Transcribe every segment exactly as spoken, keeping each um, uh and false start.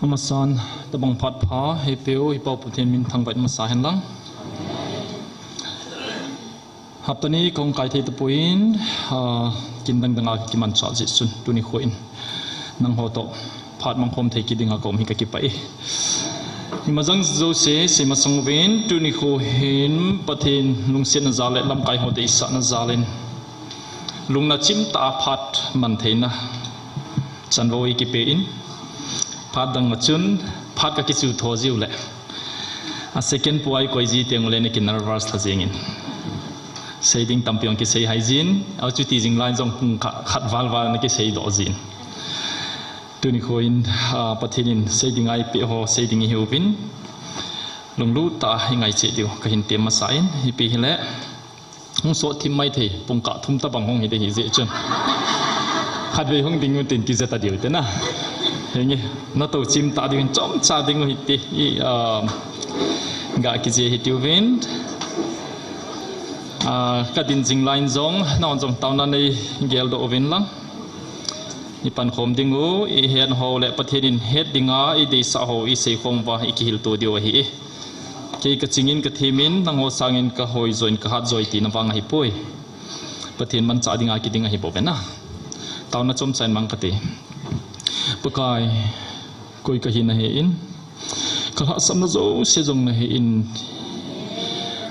Masan, tabang phat pha, hei peo, hei pao Pathen min thangvah in masa hen lang. Hapta ni kong kai thei tapon, ah, kin dang dang a kimanchah jeh chun, tuni kho in. Nangho toh, phat mang khom thei kit ding a ka um hi ka kipah e. Ima jang jouse, sei masang uvin, tuni kho hin, Pathen lungsetna jal le lamkai ho deisahna jal in. Lungna chim tah a phat man theina. Chanvo i kipe in. Phat dang a chun, phat ka kichu tho jiu le. A second pu a i koi ji teng u le na ki nervous lha jing in. Sei ding tampi ong kisei hai jin. A chuti jing lai jong pung kha-, khat val val na kisei doh jin. Tuni kho in, ah, Pathen in sei ding a i pe ho, sei ding i hiuvin. Lunglut tah a i ngai cheh diu, ka hin tem masa in, ipi hile. Hung sot thim mai thei, pung kah thum tabang hung hi ding hi jeh chun. Khatvei hung ding u tin kija ta diu te na. Henge, na to chim ta diu in chomcha ding u hi ti, i, ah, ga kije hi tiu vin. Ah, ka din jing lai in jong, na hon jong taona nei gel doh uvin lang. I pan khom ding u, i het ho le Pathen in het ding a, i deisah ho, i sei khom uva, i kihil to diu ahi e. Kei ka ching in ka them in, nangho sang in ka hoi jo in ka hat jo tina vang ahi poi. Pathen manchah ding a kiding ahi bou ve na. Taona chomcha in mang ka ti. Pakai, koi ka hi na he in. Ka lhahsamna jouse jong na he in.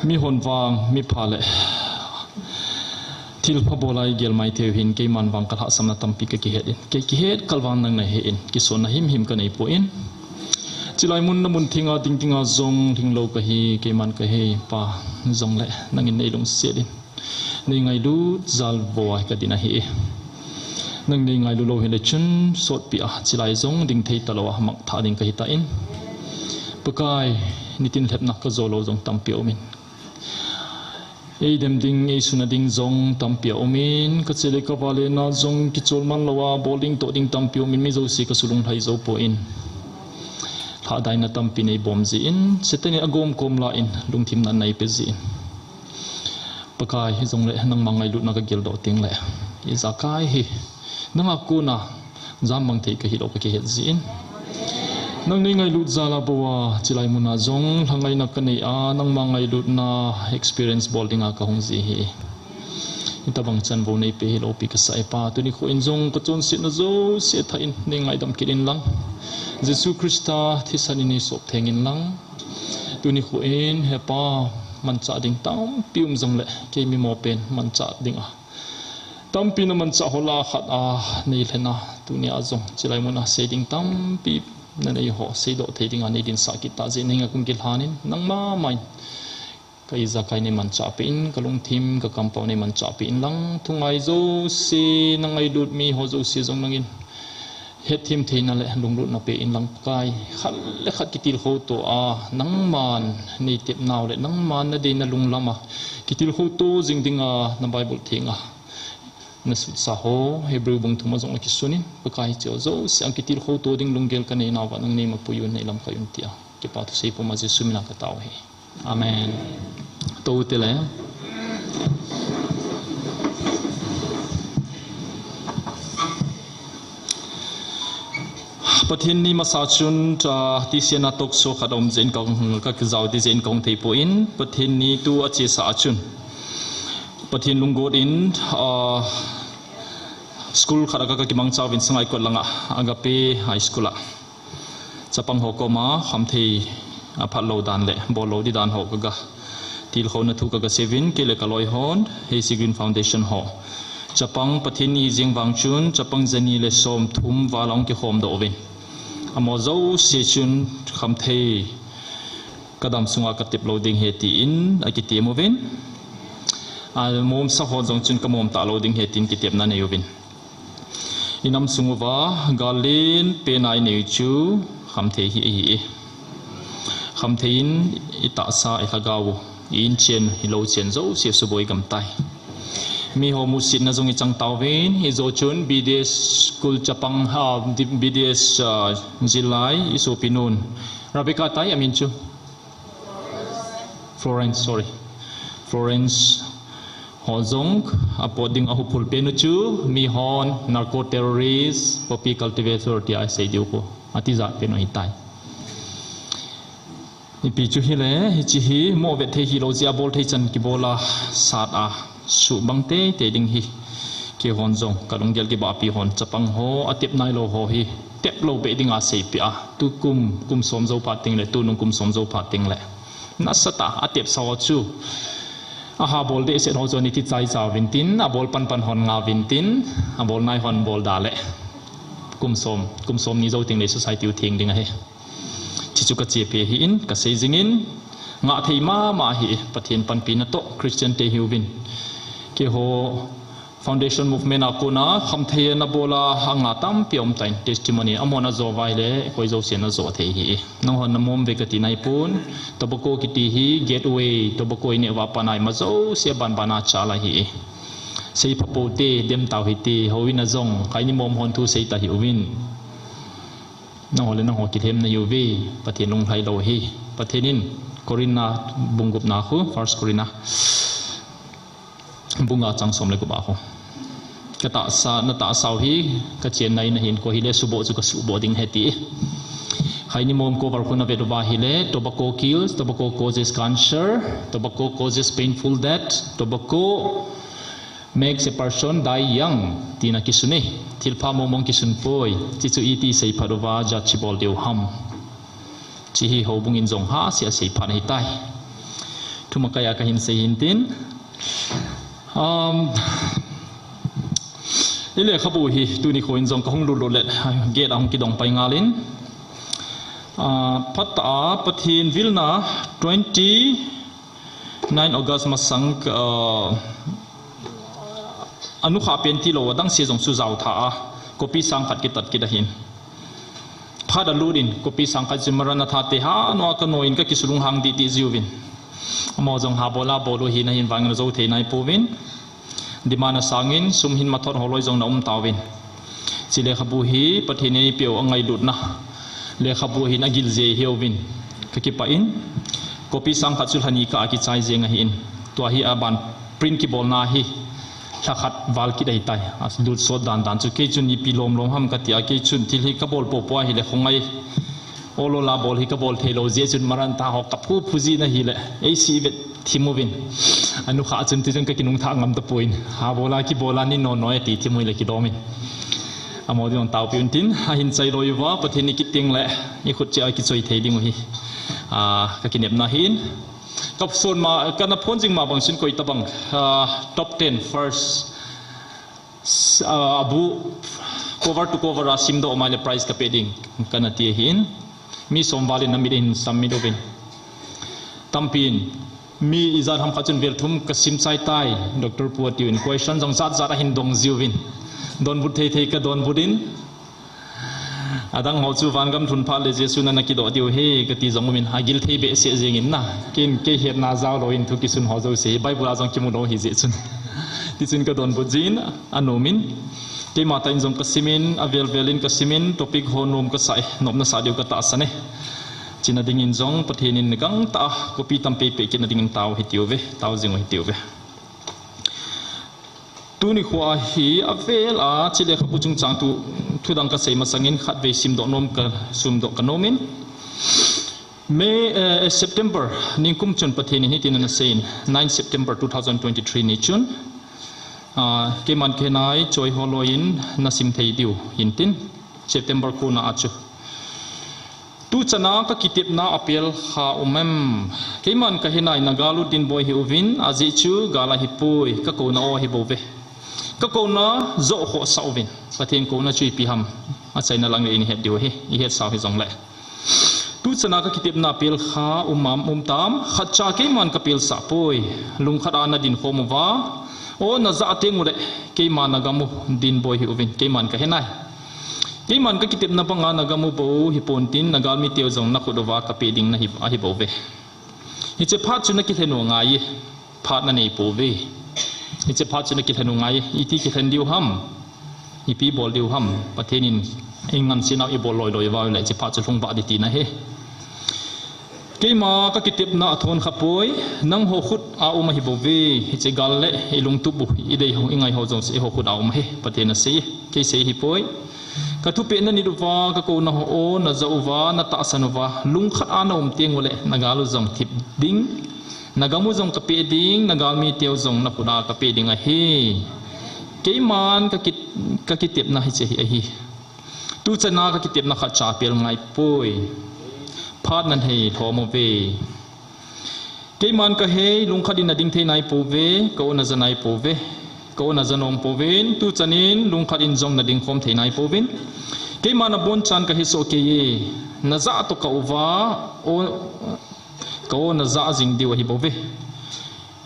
Mi hon vang, mi pha le. Thil pha bol a i gel mai thei u hin, keiman vang ka lhahsamna tampi ka kihet in. Kei kihet kal vang nang na he in. Kisonna himhim ka nei poi. Chilai mun na mun theng a ding ding a jong lhing lou ka hi, keiman ka he pa jong le nang in nei lungset in. Nei ngailut jal bou a ka din ahi e. Nang nei ngailut lou hile chun sotpi a, chilai jong ding thei ta lou a, mang tha ding ka hi ta in. Pakai, nitin lhepna ka jo lou jong tampi a um in. Ei dem ding, ei suna ding jong tampi a um in, ka che le ka vale na jong kichol man lou a, bol ding toh ding tampi a um in, mi jouse ka sulung lhai jo poi. Lhadaina tampi nei bom jin, Satan in a gom kom la in, lungthim na nei pe jin. Pakai, hi jong le, nangma ngailutna ka gel doh teng le, i jakai hi, nanga kona, jam mang thei ka hi lou ka kihet jin. Nang nei ngailut jal a bou a, chilai mun a jong, lhangaina ka nei a, nangma ngailutna experience bol ding a ka hung ji hi. Hitabang chanvo nei pe hi lou pi ka sa e pa, tuni kho in jong ka chonsetna jouse tha in, nei ngaidam kit in lang. Jesu Christa thisan in nei sop theng in lang. Tuni kho in, he pa, manchah ding tampi um jong le, kei mi mo pen, manchah ding a. Tampi na manchah ho lah a khat a nei lhena, tuni a jong, chilai mun a sei ding tampi na nei ho, sei doh thei ding a nei dinsah kit ta jeh in, nei nga kum kilhan in, nangma mai. Ka ijakai nei manchah pe in, ka lungthim, ka kampau nei manchah pe in lang, thungai jouse, na ngailut mi ho jouse jong nang in. Hetthem theina le lunglutna pe in lang Pakai, khat le khat kitilkhou to a, nangman nei tepnau le, nangman na deina lunglam a, kitilkhou to jing ding a, na Bible theng a. Na sutsa ho, Hebrew bung thum a jong a kisun in, Pakai hiche ho jouse, a kitilkhou to ding lunggel ka neinau va, nang nei mapui un, nei lamkai un tia. Kipa thusei puma Jesu min a ka tao hi. Amen. Tou tile. Pathen ni masa chun, ah, T C N a talk show khat um jeh in ka, ka kijao ding jeh in ka hung thei poi. Pathen ni tu a chesa a chun. Pathen lunggot in, ah, school khat a ka, ka kimangcha uvin Sangaikot langa, Agape High School a. Chapang ho koma khamthei a phat lou dan le bol lou ding dan ho ka ga tilkhouna thu ka ga seiyun, kei le ka loi hon, H C Green Foundation ho. Chapang Pathen ni jing vang chun, chapang jani le som thum val a hung kikhom doh uvin. Amaho jouse chun khamthei ka dam sunga ka tep lou ding ahi tin a kitem uvin. A momsa ho jong chun ka mom talou ding ahi tin kitepna nei uvin. I nam sung uva, gal len pen a i nei u chu, khamthei hi ahi e. Khamthei in i tahsa, i lhagao, i inchen, i louchen jouse suboi gam tai. Miho musitna jong i chang tauvin, i jo chun B D S school chapang, ha, B D S, ah, jilai, i sopinun. Rebecca tai, a min chu. Florence, sorry. Florence ho jong a pot ding a huphul pen u chu, mihon, narco terrorist, poppy cultivator tia sei diu ko. Ati jat pen u hitai. Ipi chu hile, hiche hi mo vet thei hilou jeh a bol thei chan kibol a sat a suhbang teitei ding hi. Keihon jong, kalunggel kibahpi hon, chapang ho, atep nailou ho hi, tep lou beh ding a seipeh a. Tukum, kum som jou phat teng le, tunung kum som jou phat teng le. Nasatah a, atep sa ho chu. Aha bol dehset ho chu ani ti chaicha uvin tin, abol panpan hon nga uvin tin, abol nai hon bol da le. Kum som, kum som ni jou teng le society u theng ding ahi. Hichu kache peh ahin, kasei jingin, ngah thei mama hi, Pathen panpina toh, Christian te hiuvin. Keiho, Foundation Movement a kona, khamthei nabol a, anga tampi aum tan, testimony, amahon ajo uva ahile, koi jouse najo thei ahi. Nanghon namom uve kati naipon, tobacco kiti hi, gateway, tobacco ineh uva pat a ima jouse banban a chal ahi. Seipha pou te, dem tau hite, houin a jong, khaini mom hon thu seita hiuvin. Nangho le nangho kilhem nahiuve, Pathen lunglhai lou ahi. Pathen in, Corinth bung gupna khu, First Corinth. Bung nga chang som le gup a khu. Katahsa, natahsa u hi, kachennai nahin koi hile suboh chu kasuhboh ding ahi ti. Khaini mom cover khu navet uva ahile, tobacco kills, tobacco causes cancer, tobacco causes painful death, tobacco makes a person die young, tina kisun e. Thilpha mongmong kisun poi, hichu iti seiphat uva jat chu bol diu ham. Hiche hi houbung in jong hasea seiphat ahitai. Thumakai a kahin sei hintin. Um, ilekhabu hi tuni kho in jong kahung lutlut le, gate ahung kidong pai ngal in. Ah, phat a Pathen vilna twenty nine August masang, ah, anukha pen tilou adang se jong chu jao tha a, copy sang khat kitat kit ahin. Phat alut in, copy sang khat chu Maranatha te hanoa kanoh in kakisulunghang didi jiuvin. Amaho jong ha bol a bol u hi nahin vangin ajou thei naipouvin. Demand asangin, sum hin mathot holoi jong naum tauvin. Hiche lekhabu hi, Pathen in eipeu angailutna lekhabu ahin agil jeh ahiuvin. Kakipah in, copy sang khat chu lhani kah a kichai jeng ahin. Tua hi aban print kibolna hi, lhakhat val kit ahitai. Alut sot dandan chu, kei chun ipi lomlom ham katia, kei chun thil hi kabol popo ahile khongai ol ol a bol hi kabol theilou jeh chun Maranatha ho kap phuphu jin ahile, eisih vet thim uvin. Anukha chun tichun kakinungthah ngam tapoin. Ha bol a kibol a ni nono e ti thim u hile kilom in. Amaho din jong taopi untin, ahin chailoi uva, Pathen in akit tengle, ikhut cheh a kichoi thei diu hi. Ah, kakinepna ahin. Kaphon ma, kana phon jing ma bang chun koi tabang, ah, top ten first, ah, abu cover to cover a simdoh maile prize kapeh ding, kana ti ahin. Mi som val in namit in submit uvin. Tampin, mi ijat ham khat chun vel thum kasim chai tai, Doctor Pu atiuvin, question jong jat jat ahin dong jiuvin. Donbut thei thei kadonbut in, adang ho chu vangam lhun phat le Jesu nana kidoh diu ahi, kati jong umin, agil thei behseh jengin na. Ken kei hetna jaolou in thu kisun ho jouse hi, Bible a jong kimu lou ahi jeh chun. Tichun kadonbut jin, anomin. Keima tah in jong kasimin, avel vel in kasimin, topic ho nom kasah e, nopna sah diu katahsan e. Hiche na dingin jong, Pathen in gangtah a, copy tampi peh kit na dingin tao hitiuve, tao jing u hitiuve. Tuni khoa hi avel a, hiche lekhabu chungchang thu, thudang kasei masangin khatvei simdoh nom ka, simdoh kanomin. May, eh, September, nikum chun Pathen in hitin anaseiyin, nine September two thousand twenty-three ni chun, ah, keiman kahenai choi holoi in nasim thei diu hintin, September kona a chu. Tuchana kakitepna apel kha um em? Keiman kahenai nagal u Dinboi hiuvin, ajeh chu gal ahipoi, kakouna o ahibouve. Kakouna joh khohsah uvin. Pathen kouna chu ipi ham, achaina lang le ihet diu ahi, ihetsau hijongle. Tuchana kakitepna apel kha um am, um tam, khatcha keiman kapelsah poi, lungkhat a nadinkhom uva, o najah tengule, keima nagam u Dinboi hiuvin, keiman kahenai. Keiman kakitepna banga nagam u bou hipontin, nagalmiteu jong nakhut uva kapeh ding nahi, ahibouve. Hiche phat chu nakilhen u angaiye, phat naneipouve. Hiche phat chu nakilhen u angaiye, iti kilhen diu ham, ipi bol diu ham, Pathen in eingansenau ibol loiloi uva ahile hiche phat chu lhungbah ding tina ahi. Keima kakitepna athon khapoi, nangho khut a um ahibouve, hiche gal le ilungtup u, idei ho, ingai ho jouse eiho khut a um ahi, Pathen in asei, kei sei ahipoi. Ka thupeh na nit uva, ka kouna ho najah uva, na tahsan uva, lungkhat a na um teng uleh, na gal u jong thip ding, na gam u jong ka peh ding, na galmi teu jong na khut a ka peh ding ahi. Keiman ka ki, ka kitepna hiche hi ahi. Tuchan a ka kitepna khat cha pel ngai poi. Phat na nei lhom uve. Keiman ka hei, lungkhat in na ding thei nai pouve, ka o na ja nai pouve. Ka o na ja nom pouvin, tuchan in lungkhat in jong na ding khom thei nai pouvin. Keiman na bon chan ka he soh kei e, na jah toh ka uva, o, ka o na ja jing diu ahi bouve.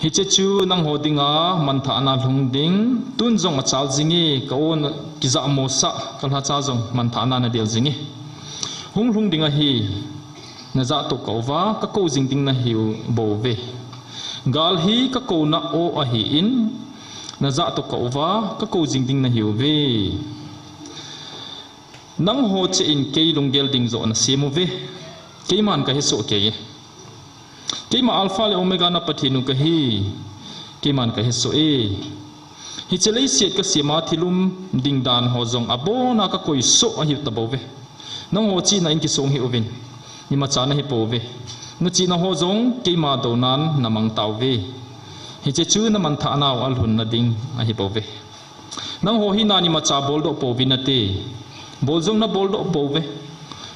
Hiche chu nangho dinga manthahna lhung ding, tun jong achal jing e, ka o na kijah mosah, ka lhacha jong manthahna na del jing e. Hung lhung ding ahi, na jah toh ka uva, ka kou jing ding na hiu bouve. Gal hi ka kouna o ahin, na jah toh ka uva, ka kou jing ding na hiuve. Nangho cheh in kei lunggel ding joh na sem uve. Keiman ka he soh kei e. Keima Alpha le Omega na Pathen u ka hi. Keiman ka he soh e. Hiche leiset ka sem a thil um ding dan ho jong abon a ka koi soh ahi tabouve. Nangho chihna in kisong hih uvin. Imacha na hi pouve. Na chihna ho jong keima dounan na mang tauve. Hiche chu na manthahna u alhun na ding ahi bouve. Nangho hina in imacha bol doh pouvin nate. Bol jong na bol doh pouve.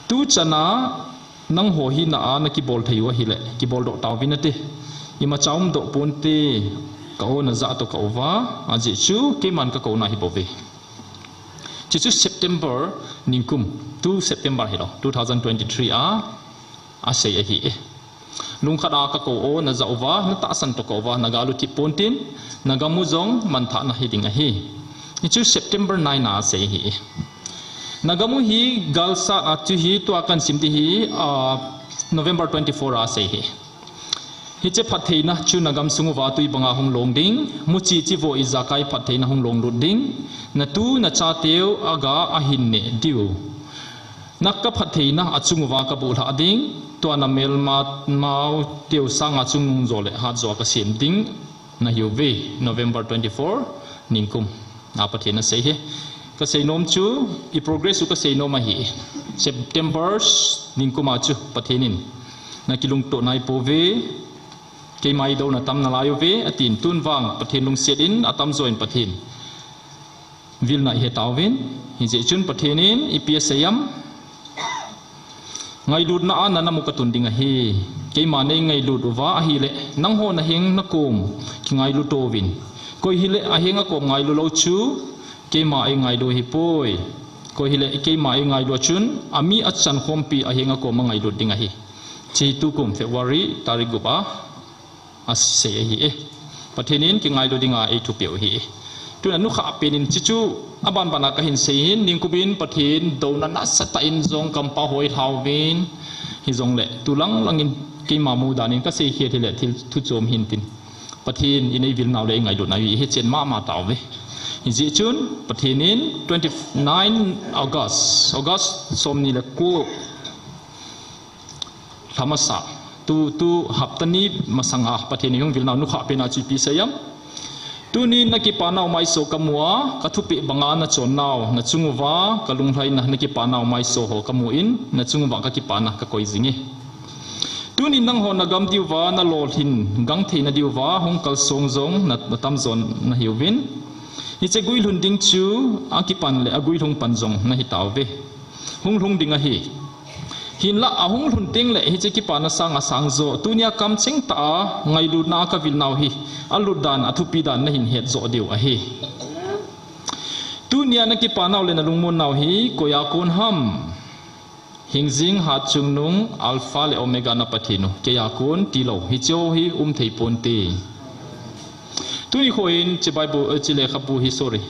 Tuchan a nangho hina a na kibol thei u ahileh, kibol doh tauvin nate. Imacha um doh ponte, ka o na jah toh ka uva, ajeh chu keiman ka kouna hi bouve. Hiche chu September ningkum, tu September hilou, two thousand twenty-three a, asei ahi e. Lungkhat a ka kou o na jah uva, na tahsan toh ka uva, na gal u thip pontin, na gam u jong manthahna hi ding ahi. Hichu September nine a asei ahi e. Na gam u hi galsat a chu hi tua kan sim ti hi, ah, November twenty-four a asei ahi. Hiche phattheina chu na gam sung uva tui banga hung long ding, muchi chivo ijakai phattheina hung long lut ding, na tu na chateu aga ahin neh diu. Na ka phattheina achung uva ka buhlhah ding, tua na melma mau teu sanga chungnung jo le hat jo a ka sem ding na hiuve, November twenty-four, ningkum. A Pathen asei hi. Ka seinom chu, i progress u ka seinom ahi. September ningkum a chu Pathen in na kilungtoh nai pouve, keima i douna tam nalai uve, atin tun vang Pathen lungset in atamjo in Pathen vilna i he tauvin, hijeh chun Pathen in ipi asei em. Ngailutna a na nam u ka tun ding ahi. Keima nei ngailut uva ahileh, nangho na heng na kom kingailu touvin. Koi hileh a heng a kom ngailu lou chu, keima ei ngailu ahipoi. Koi hileh keima ei ngailu a chun, ami achan khompi a heng a kom angailut ding ahi. Hiche tukum February tarik gup a asei ahi e. Pathen in kingailu dinga ei thupeh u ahi e. Tuna nukhah pen in hichu aban ban a kahin sei in, ningkum in Pathen douna nasatah in jong kampao hoi lhauvin, hijongleh tu lang lang in keima mudan in kasei het hileh thil thu chom hintin. Pathen in ei vil nau le ei ngailut nau hi hechen mama tauve. Hijeh chun Pathen in twenty-nine August, August somni le ko lha masa, tu, tu hapta ni masanga Pathen in hung vil nau nukhah pen a chu ipi asei em. Tuni na kipa nau maiso kamu a, ka thupeh banga na chon nau, na chung uva ka lunglhaina, na kipa nau maiso ho kamu in, na chung uva ka kipana ka koi jing e. Tuni nangho na gam diuva, na lolhin gangthei na diuva hung kalsong jong na, na tamjo na hiuvin. Hiche guilhun ding chu akipan le aguilhung pan jong na hi tauve. Hung lhung ding ahi. Hinlah ahung lhun teng le hiche kipana sang asang jo, tunia kamcheng tah a ngailutna a ka vil nau hi alut dan, athupi dan na hin het jo diu ahi. Tunia na kipa nau le na lungmon nau hi koi a kon ham? Hingjing hatchungnung Alpha le Omega na Pathen u, kei a kon tilou, hiche hi um thei ponte. Tuni kho in hiche Bible, eh, hiche lekhabu hi, sorry.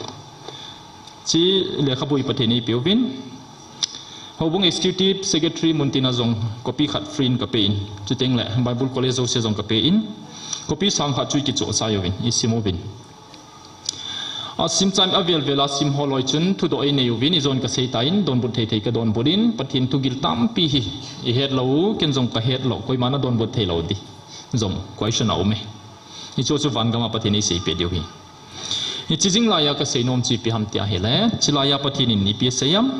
Hiche lekhabu hi Pathen in eipeuvin. Houbung Executive Secretary mun tina jong copy khat free in kape in. Chuteng le Bible College jouse jong kape in. Copy sang khat chu ikichoh chai uvin, isim uvin. Asim chan avel vel a sim ho loi chun thudoh einei uvin, ijon kasei tan, donbut thei thei kadonbut in, Pathen thugil tampi hi ihet lou, ken jong kahet lou, koiman adonbut thei lou ti jong question aum e. Hichu chu van gam a Pathen in eiseipeh diu ahi. Hiche jing laiya kasei nom chu ipi ham tia ahile, hiche laiya Pathen in ipi asei em?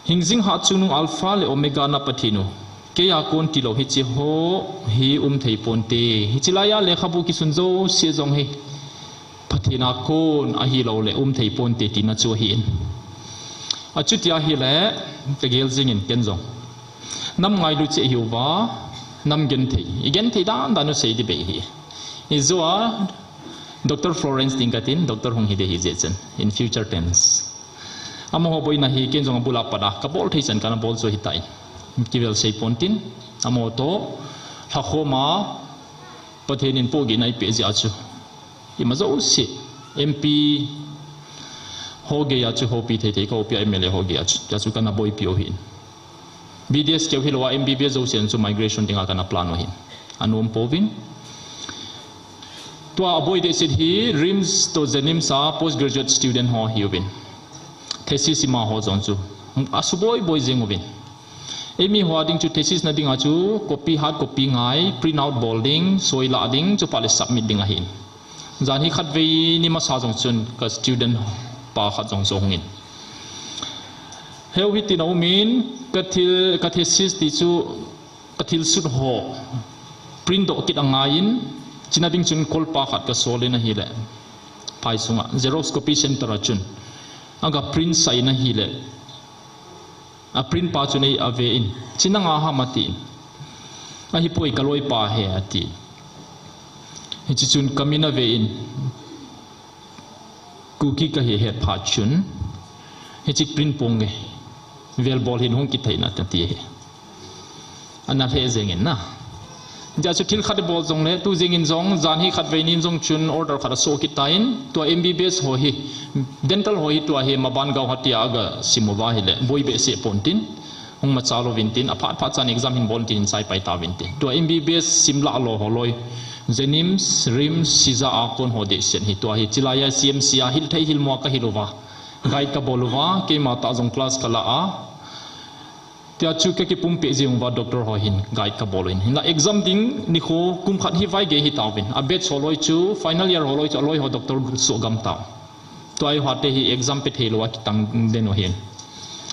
Hingjing hah chungnung Alpha le Omega na Pathen u, keiya kon tilou hiche ho hi um thei ponte. Hiche laiya lekhabu kisun jouse jong hi Pathen a kon ahilou le um thei ponte tina chu ahin. Achuti ahile, kagel jingin ken jong nam ngailu cheh hiuva, nam genthei, i genthei dan dan u sei ding bei hi. Ijou a Doctor Florence ding katin, Doctor hung hi ding hi jeh chun, in future tense. Amaho boina hi ken jong abul a pat a kabol thei chan kana bol chu ahitai. Kivel sei pontin, amaho toh lhakhom a Pathen in pohgihna eipeh jeh a chu, ima jouse, M P ho geiya chu houpi thei thei, kahoupi a M L A ho geiya chu, tia chu kana boipi u ahin. B D S keu hilou a M B B S jousen chu migration dinga kana plan u ahin. Anom pouvin. Tua aboi dehset hi RIMS toh JNIMS a postgraduate student ho ahiuvin. Thesis ima ho jong chu asuboi boi jeng uvin. Eimi ho a ding chu thesis na dinga chu copy, hard copy ngai, print out bol ding, soi lah ding, chuphat le submit ding ahin. Jan hi khatvei ni masa jong chun ka student pa khat jong chu ahungin. Heu hitin aumin, ka thil, ka thesis ti chu, ka thilsut ho print doh kit angaiyin, chuna ding chun kolpa khat kasol in ahile, phai sunga Xerox copy center a chun aga print sah in ahile, a print pa chun ei ave in, "Chi nanga ham?" atin. "Ahipoi, ka loipa ahi," ati. Hiche chun kamin ave in, Kuki kahi ahet phat chun, "Hiche print ponge, vel bol hih in, hung kit thei in," ati ahi. Ana lheh jeng in na. Hijeh chun thil khat ibol jongle, tu jeng in jong, jan hi khatvei nin jong chun order khat asoh kit tan, tua M B B S ho hi, dental ho hi tua hi maban Guwahati a aga sim uva ahile, boi behseh pontin, hung machal uvin tin, aphat phat chan exam hin bol tin, hin chai pai tauvin tin. Tua M B B S sim lah lou ho loi, JNIMS, RIMS, CISA a kon ho dehset hi, tua hi, chilai a C M C a hil thei hil mo a kahil uva, guide kabol uva, keima tah jong class kala a, tia chu kakipumpi jing uva, doctor ho hin guide kabol uvin. Hinla exam ding nikho kum khat hi vaigei hitauvin. A batch ho loi chu, final year ho loi chu, aloi ho doctor soh gam tau. Tua hi hate hi exam pe thei lou a kitang den u ahin.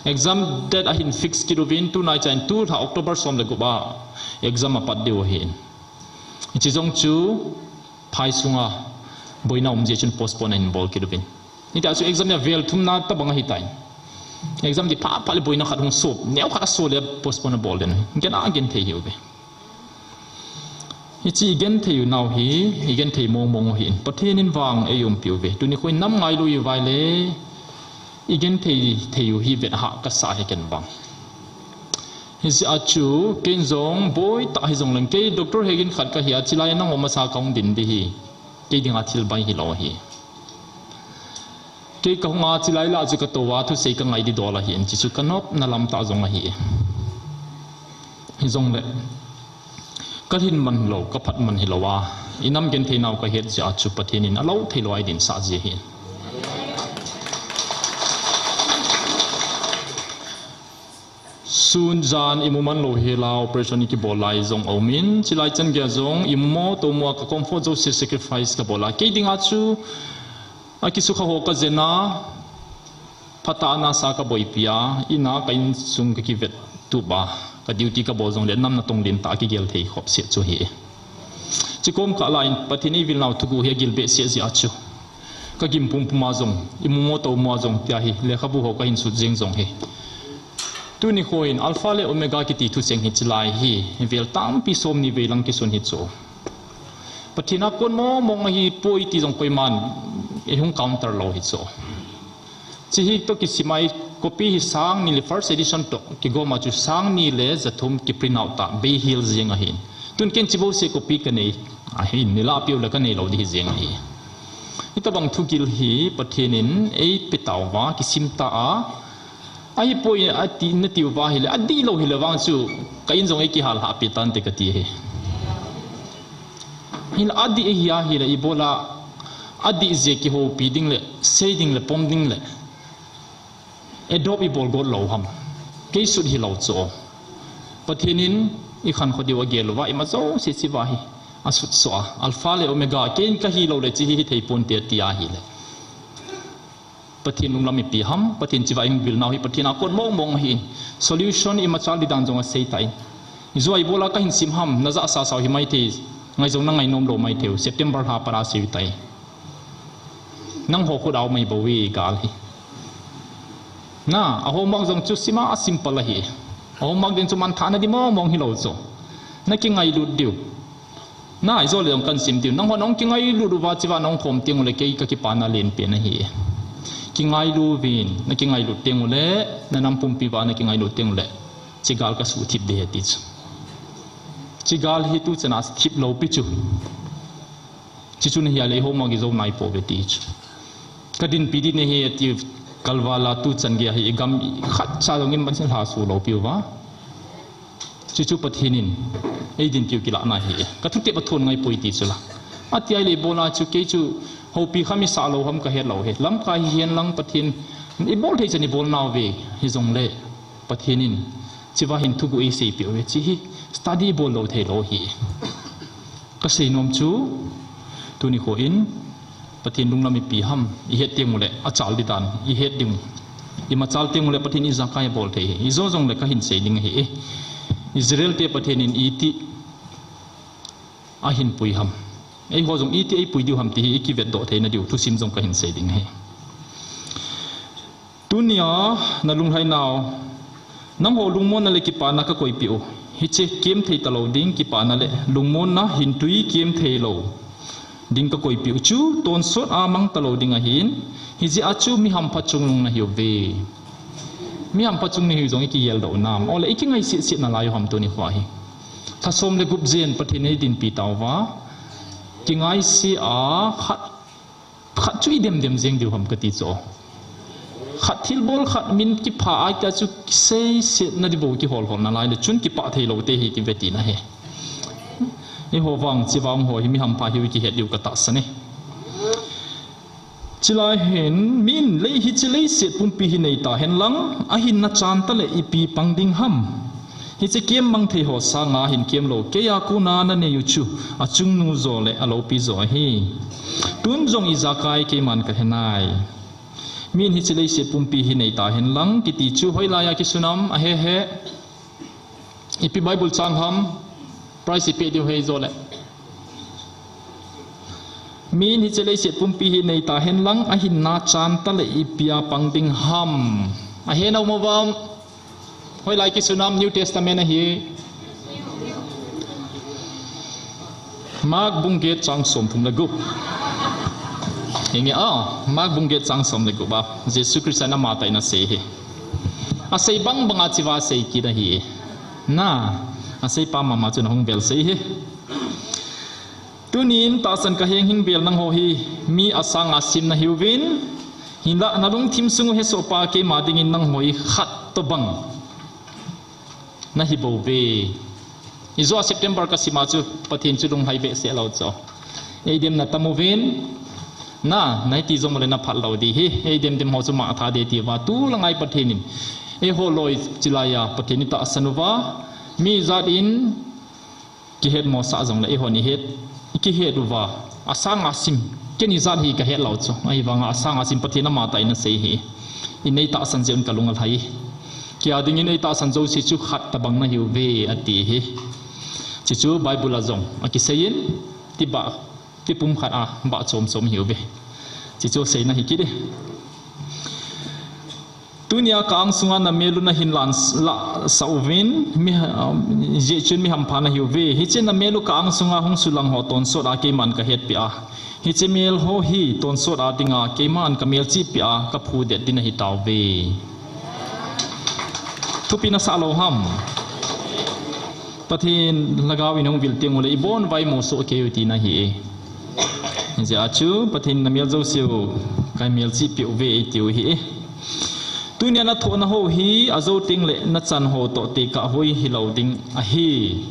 Exam date ahin fix kit uvin, tunai chan tulha October som le gup a exam apat diu ahin. Hiche jong chu phai sunga boina um jeh chun postpone ahin bol kit uvin. Hitia chu exam hi avel thumna tabang ahitai. Exam ti phat phat le boina khat hung sop, neo khat aso le postpone abol den. Gen a gen thei hiuve. Hiche i genthei u nau hi, i genthei mong mong u ahin. Pathen in vang eiumpi uve. Tuni kho in nam ngailu iuva ahile, i genthei thei u hi vet hah kasah ahi ken vang. Hijeh a chu, ken jong boi tah hijongleng, kei Doctor Hegin khat kahi a, chilai a nangho masa kahung din ding ahi. Kei dinga thil bai hilou ahi. Kei kahung a chilai lah chu katou a thusei kangai ding dol ahin, hiche chu kanopna lam tah jong ahi. Hijongle, kalhin man hilou, kaphat man hilou a, i nam genthei nau kahet jeh a chu Pathen in alou thei lou a eidinsah ji ahi. Sun jan imu man lou hel a operation ikibol lai jong aumin, chilai chan geiya jong imu mo tou mo a ka comfort jouse sacrifice kabol a. Kei dinga chu akisukha ho kajen a, phatah a nasa kaboipi a, in a ka insung kakivet tup a, ka duty kabol jongle nam natong lentah a kigel thei khop seh chu ahi. Chukom kah lah in Pathen in eivil nau thuguh hi agil behseh jeh a chu, kagim pumpum a jong, imu mo tou mo a jong tia hi, lekhabu ho kahin sut jeng jong hi, tuni kho in Alpha le Omega kiti thucheng hi chilai hi, vel tampi somni vei lang kisun hi chu, Pathen a kon mong mong ahipoi ti jong koiman eihung counter lou hi chu. Hiche hi toh kisim a, copy hi sangni le first edition toh kigom a chu sangni le jathum kiprint out ta, beihel jeng ahin. Tun ken hiche bouseh copy kanei ahin, nilahpeh u le kanei lou ding hi jeng ahi. Hitobang thugil hi Pathen in eipe tauva, kisim ta a, ahipoi ati, nati uva ahile, adih lou hile vang chu, ka in jong eikihal lhahpeh tante kati ahi. Hinla adih ahi ahile, ibola adih jeh kihoupi ding le, sei ding le, pom ding le, adopt ibol got lou ham? Kei sut hilou chu. Pathen in ikhankho diu agel uva, ima jouse hichea hi asutsoh a, Alpha le Omega, kei in kahi lou le hiche hi hithei ponte ati ahile, Pathen lunglam ipi ham, Pathen chiva ihung vil nau hi Pathen a kon mong mong ahi. Solution imachal di dan jong asei tai. Ijou a ibola kahin sim ham, najah sa sao hi maithei, ngai jong nangai nom lou maithei u, September lha pat a asei tai. Nangho khut a um ahi bou ve gal hi. Na, a homework jong chu sima a simple ahi. A homework ding chu manthahna di mong mong hilou chu. Nakingailut diu. Na, ijou le jong kahin sim diu. Nangho nahung kingailut uva chiva nahung khom teng ule kei kakipana lenpen ahi. Kingailu vin, nakingailut teng ule, nanam pumpi uva nakingailut teng ule. Chigal kasuh thip ding ahi ti chu. Chigal hi tuchan a thip lou pi chu. Chuche chu nahi a le homework ijou nai pouve ti chu. Kadinpi ding ahi ati kalval a tuchan gei a hi igam khatcha jong in man sin lha su lou piu va. Chuche chu Pathen in eidinpiu kilah na ahi. Kathutep a thon ngai poi ti chu la. Ati a le ibola chu kei chu houpi kham isah lou ham kahet lou hi. Lamkai hihen lang Pathen ibol thei chan ibol nauve hijongle. Pathen in chiva hin thuguh eiseipeh uve, hiche hi study ibol lou thei lou ahi. Kasei nom chu, tuni kho in, Pathen lunglam ipi ham, ihet teng ule, achal di dan, ihet ding. Imachal teng ule, Pathen ijakai abol thei ahi. Ijou jongle kahin sei ding ahi. Israel te Pathen in iti ahin pui ham. Eiho jong iti eipui diu ham ti hi ikivetdoh theina diu thusim jong kahin sei ding ahi. Tunia nalunglhai nau, nangho lungmonna le kipana kakoipeh u. Hiche kem thei talou ding kipana le lungmonna hintui kem thei lou ding kakoipeh u chu tonsot a mang talou ding ahin, hijeh a chu mi hampha chungnung nahiuve. Mi hampha chung nahiu jong ikigel doh nam? Ole ikingaiset set nalai u ham tuni kho hi. Lha som le gup jen Pathen in eidinpi tauva. Kingaise a khat, khat chu idem dem jeng diu ham kati chu. Khat thilbol khat min kipha a tia chu seiset nadi bou kihol hol nalai le chun kipah thei lou te hi ti ve tina ahi. Eiho vang chiva ho hi mi hampha hiu kihet diu katahsan e. Chulai hin, min lei hiche leiset pumpi hi neita hen lang, ahinna chan tale ipi pang ding ham. Hiche kem mang thei ho sanga hin kem lou, keia kona nanei u chu, achungnu jo le aloupi jo ahi. Tun jong ijakai keiman kahenai. Min hiche leiset pumpi hi neita hen lang, kiti chu hoilai a kisun am, ahehe. Ipi Bible chang ham, prize ipeh diu hei jo le. Min hiche leiset pumpi hi neita hen lang, ahinna chan tale ipia pang ding ham. Ahe nau mo vam. Hoilai kisun am, New Testament ahi. Mark bung get chang somthum le gup. Hinge a, Mark bung get chang som le gup a, Jesu Christa in amatah in asei hi. Asei bang banga chiva asei kit ahi. Na, asei pa mama chu nahung vel sei hi. Tunin tahsan kaheng hing vel nangho hi mi asanga sim nahiuvin, hinla nalungthim sung u hesoh pa keima dingin nangho hi khat tobang nahi bouve. Ijou a September kasima chu Pathen chu lunglhai behseh lou chu. Eidemna tam uvin, na, naiti jong ule naphat lou ding ahi. Eidem dem ho chu mangthah ding ati uva, tulai ngai Pathen in eiho loi chilai a Pathen itahsan uva, mi jat in kihetmosah jongle eihon ihet, ikihet uva, asanga sim, ken ijat hi kahet lou chu. Ahivanga asanga sim Pathen amatah in asei hi. Inei tahsan jeh un kalung alhai. Kei a dingin eitahsan jouse chu khat tobang nahiuve ati hi. Chuchu Bible a jong akiseiyin, tibah, tipum khat a bah chom chom hiuve. Chuchu seina hi kit e. Tunia ka angsunga namel u nahin lan s-, lahsah uvin, mi, um, jeh chun mi hampha nahiuve. Hiche namel u ka angsunga hung sulang ho tonsot a keiman kahetpeh a, hiche mel ho hi tonsot a dinga keiman kamelchihpeh a kaphudet ding ahitauve. Thupi nasah lou ham? Pathen lhagao in ahung vil teng ule ibonuvin eimusoh keiyu tina ahi e. Hijeh a chu Pathen in namel jouseu kamelchihpeh uve eitiu ahi e. Tunia nathohna ho hi ajou tengle nachan ho toh tekah hoi hilou ding ahi.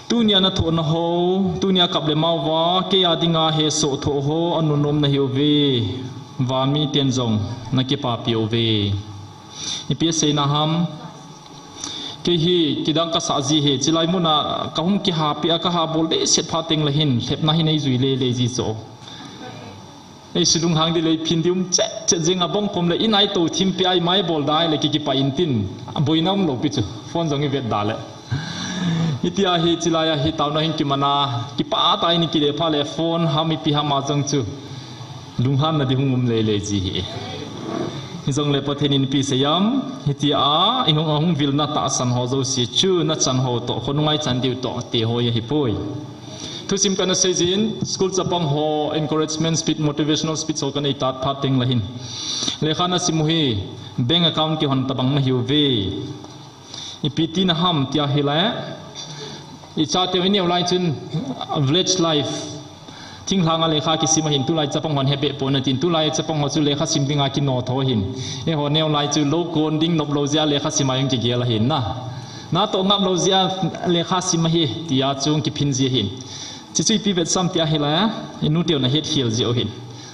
Tunia nathohna ho, tunia kap le mao uva, kei a dinga hesoh thoh ho, anunom nahiuve, van miten jong nakipapi uve. Ipi aseina ham? Kei hi kidang kasah ji ahi, chulai muna kahung kihapeh a, kahabol dehset phat tengle hin, lhepna hin eijui lele ji chu. Ei sulunghang di lei phin di um chet chet jing a bong khom le i nai to thim pi ai mai bol dai le ki kipa in tin. A boina um lo pi chu. Phone jong i vet da le. Hitia hi chilai a hi tauna hin kimana kipa ta in ki le pha le phone ham ipi ham a jong chu. Lunghanna di hung um lei lei ji hi. Hi jong le Pathen in pi seyam. Hitia i hung a hung vilna tahsan ho jouse chu na chan ho to khonungai chan diu to te ho ya hi poi. Thusim kana seijin, school chapang ho encouragement speech, motivational speech ho kana itat phat teng le hin. Lekha na sim u hi, bank account kihon tabang na hiu ve. Ipi ti na ham tia hi le. I chate u i neo lai chun, village life. Thinglhang a lekha kisim a hin tulai chapang hon he be po na tin tulai chapang ho chu lekha sim dinga kino tho hin. Eiho neo lai chu lo kon ding nop lo jia lekha sim a jong kigel a hin na. Na to ngap lo jia lekha sim a hi, tia chung kiphin ji hin. Chichu ipi vetsam tia hi la, i nu teu na het hiel ji o hin.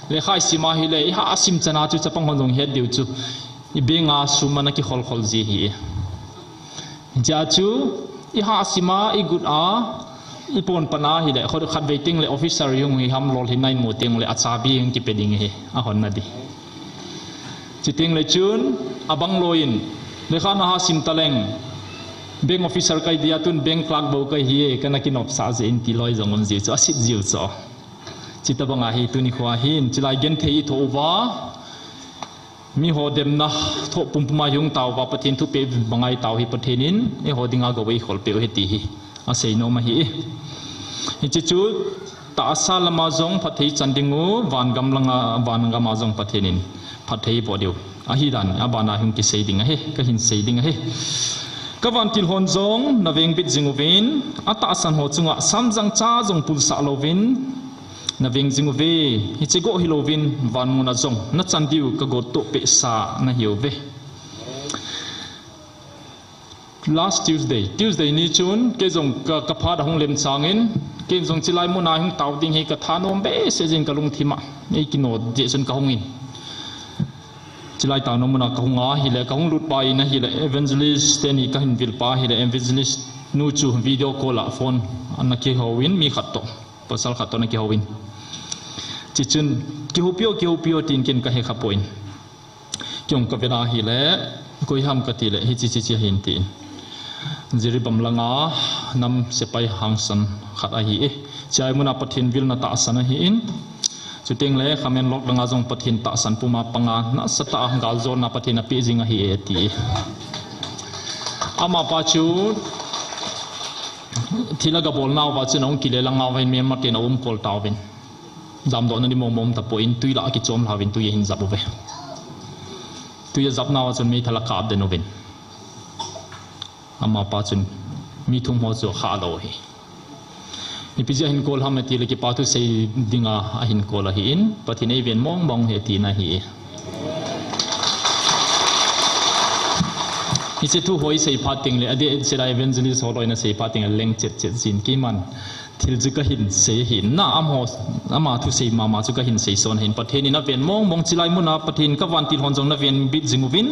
Lekha i sim a hi le, i ha sim chana chu chapang hon jong het diu chu. I bank a sum a na kikhol khol ji hi. Jia chu, i ha sim a, i gut a, i pon pan a hi le, khot khat vei teng le officer jong hi ham lol hi nine mo teng le a chabi jong kipe ding hi, a hon na di. Chiteng le chun, a bang lo in, lekha na ha sim ta leng, bank officer kai dia tun bank clerk bo kai hi e, kana kinop sa je in ti loi jong um ji chu, a sit jiu chu. Chita bang a hi tuni khua hin, chilai gen thei i tho uva, mi ho demna tho pum pum a jung tau va Pathen thu pe bang ai tau hi Pathen in, e ho dinga go wei khol pe u hi ti hi. A sei nom a hi e. Hichi chu, tahsa lama jong phatthei chan ding u, vangam langa, vangam a jong Pathen in phatthei bo diu. A hi dan, a bana hung kisei ding a he, ka hin sei ding a he. Ka vantil hon jong, na veng bit jing uvin, a tahsan ho chunga samjang cha jong pulsah lovin, na veng jing uve, hichi go hi lovin, van muna jong, na chan diu ka got to pe sa na hi uve. Last Tuesday, Tuesday ni chun, kei jong ka, ka phat a hung lem changin, kei jong chilai muna hung tau ding hi ka thanom be se jin ka lungthim a, ei kino de chun ka hung in. Chilai tau no muna ka hung a hi le, ka hung lut pa in a hi le, evangelist te ni ka hin vil pa hi le, evangelist nu chu video call a phone ana ki ho in mi khat to, pasal khat to na ki ho in. Chi chun, ki ho pio, ki ho pio tin kin ka he kha po in. Kiong ka vena hi le, koi ham ka ti le, hi chi chi chi hin tin. Jiribam langa nam sepai hangsan khat a hi e. Chiai muna Pathen vilna tahsan a hi in. Chuteng le, Khamenlok langa jong Pathen tahsan puma panga, nasa ta gal jona Pathen a pe jing a hi e ti. Ama pa chu, thila ga bol nau va chu na ung kile langa va in me ma te na um kol tau vin. Jam do na ni mong mong ta po in tui la ki chom la vin tui hin jap uve. Tui jap nau chun me thala ka den uvin. Ama pa chun mi thum ho chu kha lo hi. Ipi jeh a hin kol ham ti le kipa thu sei dinga a hin kol a hi in, Pathen ei ven mong mong he ti na hi. Hiche thu hoi sei phat teng le, a de se la evangelist ho loi na sei phat teng le leng chet chet jin keiman. Thil chu ka hin sei hi na, am ho, ama thu sei mama chu ka hin sei son hin. Pathen in a ven mong mong chilai muna, Pathen ka vantil hon jong na ven bit jing uvin,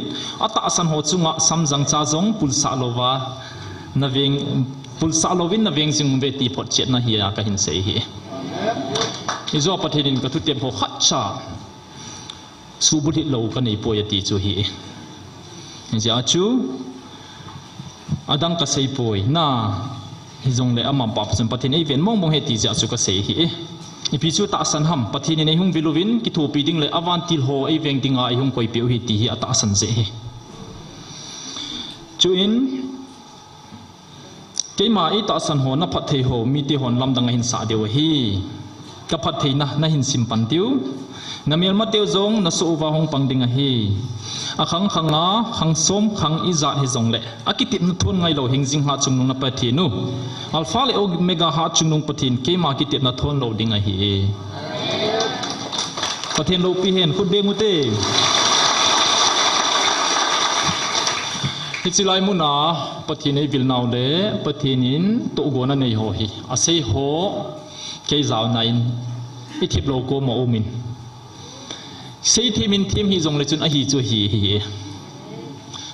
a tahsan ho chunga samjang cha jong pulsah lova, na veng, pulsah lovin na veng jing uve ti phot chet na hi a ka hin sei hi. Ijou Pathen in ka thu tem ho khat cha. Subulhit lo ka nei poi a ti chu hi. Jia chu, a dang ka sei poi, na, hi jong le ama pa chun Pathen ei ven mong mong he ti jia chu ka sei hi. Ipi chu tahsan ham, Pathen in ei hung vil uvin, kithopi ding le a vantil ho ei veng dinga ei hung koi peh u hi ti hi a tahsan jeh hi. Chuin, Keima i tahsan ho na phatthei ho, mite hon lamdang a hin sah diu ahi. Ka phattheina, na hin sim pan diu. Na melma teu jong, na soh uva hung pang ding ahi. A khang khang a, khang som khang i jat hi jong le. A kitepna thon ngai lo hing jing ha chungnung na Pathen u. Alpha le Omega ha chungnung Pathen, keima kitepna thon lo ding ahi. Pathen loupi hen, khut beng ute. Hichi lai muna, Pathen ei vil nau le, Pathen in tohgon a nei ho hi. A sei ho, kei jao na in, i thip lo ko ma um in. Sei them in them hi jong le chun ahi chu hi hi.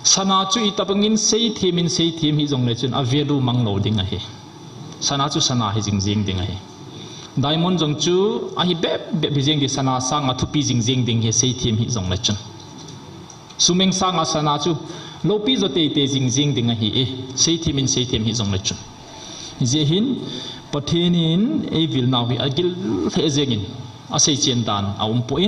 Sana chu i tabang in sei them in sei them hi jong le chun a value mang lo ding ahi. Sana chu sana hi jing jing ding ahi. Diamond jong chu ahi bep bep hi jeng ding, sana sanga thupi jing jeng ding hi seithem hi jongle chun. Sumeng sanga sana chu loupi jo teitei jing jeng ding ahi e, seithem in seithem hi jongle chun. Hijeh hin, Pathen in eivil nau hi agil lheh jengin, asei chen dan aumpoi.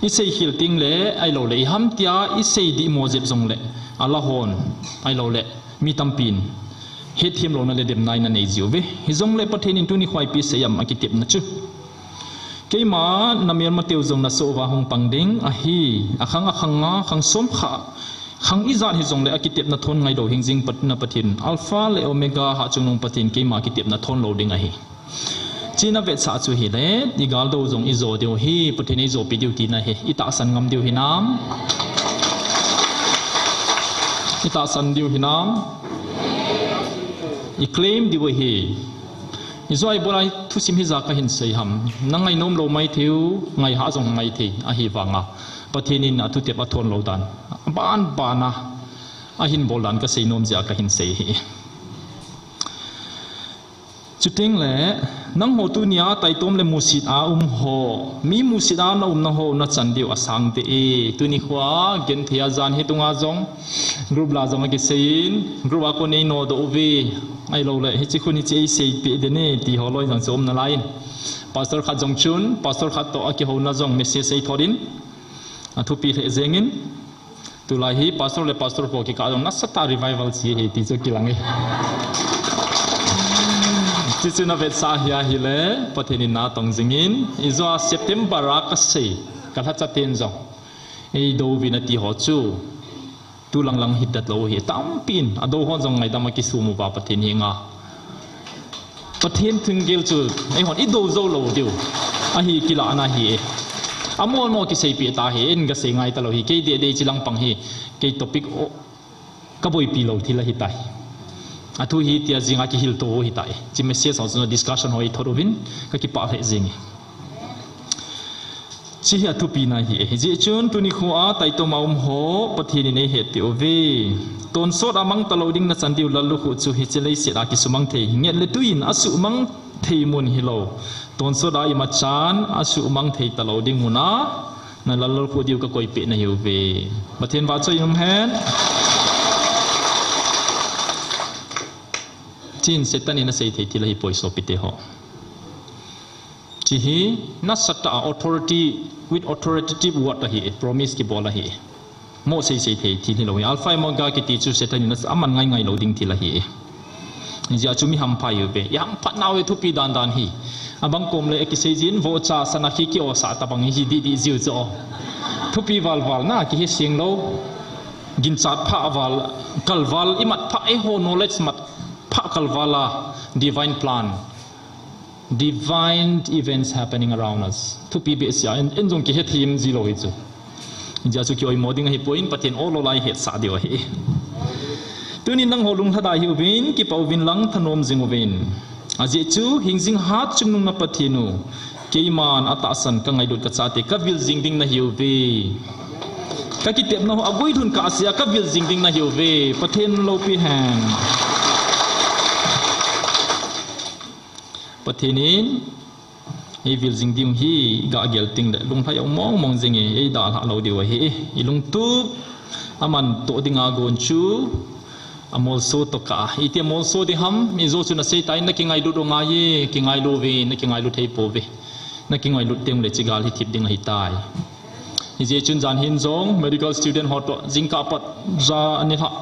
Isei khel tengle, ahilouleh iham tia isei dihmo jep jongle, ala hon, ahilouleh mi tampin hethem louna le demna in anei jiuve. Hijongle Pathen in tuni khoa ipi asei ham akitepna chu. Keima namelmateu jong nasoh uva hung pang ding ahi, akhang akhang a, khang som kha, khang ijat hijongle akitepna thon ngailou hing jing Pat-, na Pathen, Alpha le Omega, Hatchungnung Pathen, keima kitepna thon lou ding ahi. Chuna vetsah chu hile, igaldo jong ijo diu ahi, Pathen in eijopi diu tina ahi, itahsan ngam diu hinam? Itahsan diu hinam? Iclaim diu ahi. Ijo a ibol a thusim hija kahin sei ham? Nangainom lou maithei u, ngaihah jong maithei, ahivanga Pathen in athutep athon lou dan, aban bana ahin bol dan kasei nom jeh a kahin sei ahi. Chutengle, nangho tunia taitom le musit a umho, mi musit a naumna ho nachan diu asang deh e. Tuni khoa genthei a jan hitunga jong group la jong akiseiyin, group a kon einodoh uve, ahilouleh hiche khun hiche eiseipeh ding e ti ho loi jong chu um nalaiyin, pastor khat jong chun pastor khat toh akihouna jong message eithot in, athupi lheh jengin. Tulai hi pastor le pastor po kikah jong nasatah revival che ahi ti chu kilang e. Chuchu navetsah hi ahile, Pathen in natong jingin, ijo a September a kasei, kalhacha ten jong eidouvin ati ho chu tulang lang hitat lou ahi, tampin adou hon jong ngaidam akisum uva Pathen henga. Pathen thunggel chu eihon idou jou lou diu ahi kilahna ahi e. Amol mo kiseipeh tahi, in kasei ngai talou ahi, kei dehdeh chilang pang hi, kei topic o kaboipi lou thil ahitai. Athu hi tia jinga kihilto u ahitai. Hiche message ho chu discussion ho eithot uvin, kakipah lheh jenge. Hiche hi athupina ahi e. Hijeh chun tuni khoa taitom a umho Pathen in eihetpeh uve. Tonsot a mang talou ding nachan diu lallukhuh chu hiche leiset a kisumang thei, nget le tui in asuhmang thei mun hilou, tonsot a imachan asuhmang thei talou ding muna nalallukhuh diu kakoipeh nahiuve. Pathen vahchoiyin umhen. Hiche hi Satan in asei thei thil ahipoi sopite ho. Hiche hi nasatah a authority, with authoritative word ahi, promise kibol ahi. Mo seisei thei thil hilou hi. Alpha Omega kiti chu Satan in aman ngaingai lou ding thil ahi. Hijeh a chu mi hampha ihiuve. Ihamphatnau hi thupi dandan hi. Abang kom le kisei jin, vohcha sana khi ki-osah tobang hi dihdih jiu chu. Thupi valval na kihe seng lou. Ginchat phah val, kalval, imat phah, eiho knowledge mat phah kalval a divine plan, divine events happening around us. Thupi behseh a, in, in jong kihethem jilou hi chu. Hijeh a chu ki-oimo ding ahipoi, Pathen olol a ihetsah diu ahi. Tunin nangho lunglhadai hih uvin, kipah uvin lang thanom jing uvin. Ajeh chu hingjing Hatchungnung na Pathen u, keiman atahsan kangailut kachate kavil jing ding nahiuve. Kakitepna ho aguilhun kahsea kavil jing ding nahiuve. Pathen loupi hen. Pathen in eivil jing diu hi gah gel tengle lunglhai u mong mong jing e, eidalhah lou diu ahi. Ilungtup amantoh dinga gon chu amolso tokah a, iti amolso ding ham, ijo chu naseitan, nakingailut u ngai e, kingailu uvin, nakingailu theipouve. Nakingailut tengle hiche gal hi thip ding ahitai. Hijeh chun jan hin jong medical student ho toh jingkah pat ja anilhah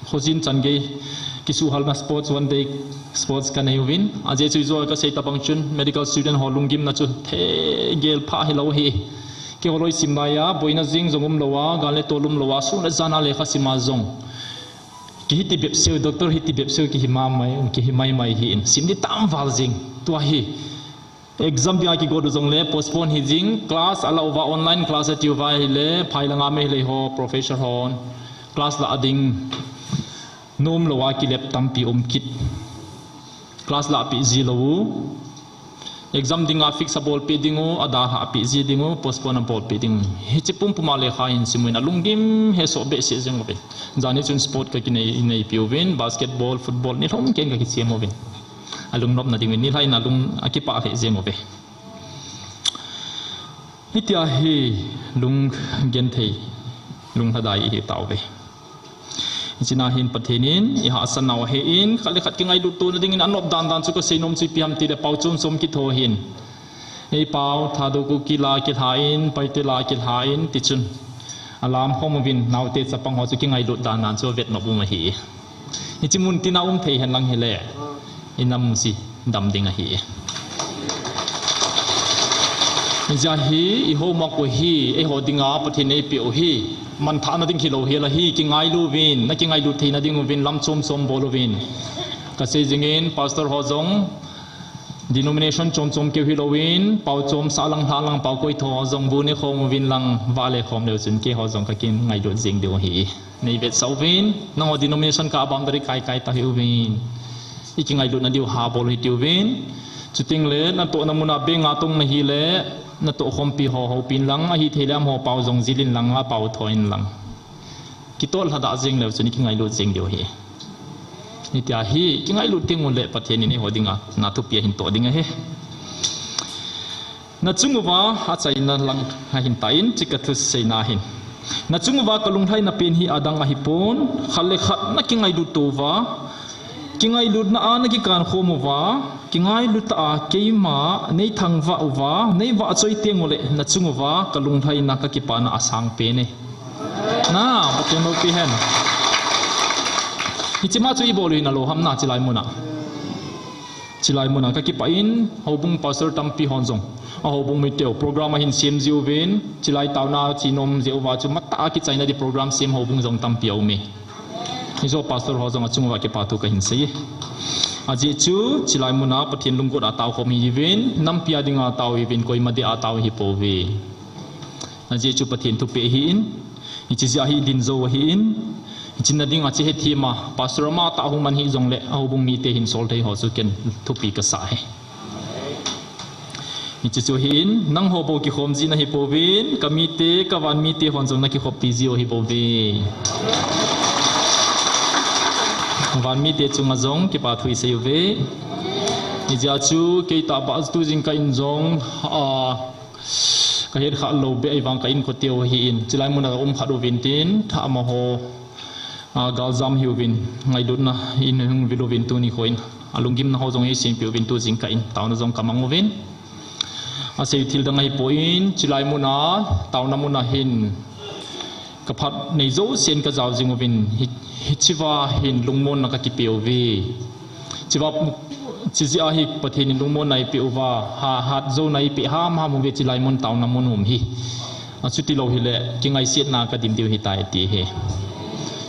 khojin changei kisuhhalna sports, one day sports kanei uvin. Ajeh chu ijo kasei tobang chun medical student ho lunggimna chu thei gel phah hilou ahi. Keiho loi sim laiya boina jing jong umlouva, gal le tol umlouva, sun le jan a lekha sima jong kihiti bepseu, doctor hiti bepseu kihi maimai, kihi maimai ahin, sim di tamval jing. Tua hi exam dinga kigot u jongle postpone hijing, class alah uva, online class atiuva ahile, phai langa Meitei ho, professor hon class lah ding nomlouva kilep tampi um kit. Class lahpeh jilou u, exam dinga fix abolpeh ding u, adalhahpeh ji ding u, postpone abolpeh ding u. Hiche pumpum a lekha hin simun alunggim hesoh behseh jeng uvin. Jan hi chun sport kakinei, neipi uvin, basketball, football, nilhum ken kakichem uvin. alungnopna dingin nilhah in alung akipah lheh jeng uve. Hitia hi lunggenthei, lunglhadai ihi tauve. Hichea hin Pathen in ihahsatnau ahen, khat le khat kingailut tona dingin anop dandan chu kaseinom chu ipi ham tile pao chom chom kitho ahin. Ei pao, Thadou Kuki la kilhan, Paite la kilhan, tichun alam khom uvin, naote chapang ho chu kingailut dandan chu avetnop um ahi. Hiche mun tina um thei henlang hile, inam u chu dam ding ahi. Hijeh hin, i homework u hi, eiho dinga Pathen in eipeh u hi, manthahna ding hilou hel ahi, kingailu uvin, nakingailut theina ding uvin, lam chom chom bol uvin. Kasei jingin, pastor ho jong, denomination chom chom keu hilouvin, pao chom sahlang lhahlang pao koitho jong bu nekhom uvin lang, vahle khom leu chun keiho jong kakingailut jeng diu ahi. Neivetsah uvin, nangho denomination ka boundary kaikai tahiuvin. Ikingailutna diu ha bol hitiuvin. Chutengle, natohna muna beng a tong nahile, natoh khompi ho houpin lang, ahithei le amaho pao jong jilin lang, apao thoin lang. Kitoh lhadah jeng leu chun ikingailut jeng diu ahi. Hitia hi, kingailut teng ule Pathen in eiho dinga, na thupi ahin toh ding ahi. Nachung uva, achaina lang ahin tan, hiche kathusei na hin. Nachung uva kalunglhaina pen hi adang ahipon, khat le khat nakingailut touva, kingailutna a nakikan khom uva, kingailu tah a keima neithangvah uva, neivahchoi teng ule, nachung uva kalunglhaina kakipana asang pen e. Na, Pathen loupi hen. Hichema chu ibol u hi nalou ham na, chilai muna. Chilai muna kakipah in, houbung pastor tampi hon jong, a houbung miteu program ahin sem jiuvin, chilai taona chenom jeh uva chu matah a kichaina di program sem houbung jong tampi aume. Hijo pastor ho jong achung uva kipa thu kahin sei e. Ajeh chu, chilai muna Pathen lunggel a tao khom hiuvin, nampi a dinga tao hiuvin, koima deh a tao hipouve. Ajeh chu Pathen thupeh ahin, hiche jeh a hi idin jou ahin, hiche na dinga hiche hethem a, pastor amatah hung man hijongle, a houbung mite hin sol thei ho chu ken thupi kasah e. Hiche chu ahin, nangho bou kikhom jing ahipouvin, kamite, kavan mite hon jong nakikhoppi jiu ahibouve. Van mite chunga jong kipa thu isei uve. Hijeh chun, keitah bah tu jingkah in jong, a, kahet khah lou beh ahivang ka inkote u ahin, chilai muna kaum khat uvin tin, amaho, a, galjam hiuvin, ngailutna in hung vil uvin tuni khoin, alunggimna ho jong eisempeh uvin tu jingkah in, taona jong kamang uvin. Asei thil dang ahipon, chilai muna, taona muna hin, kaphat nei jousen kajao jing uvin, hi, hicheva hin lungmonna kakipeuve. Cheva, chejeh a hi Pathen in lungmonna eipeh uva, ha, hatjouna eipeh hamham uve chilai mun taona mun um hi. Achuti lou hile, kingaisetna kadim diu ahitai ti ahi.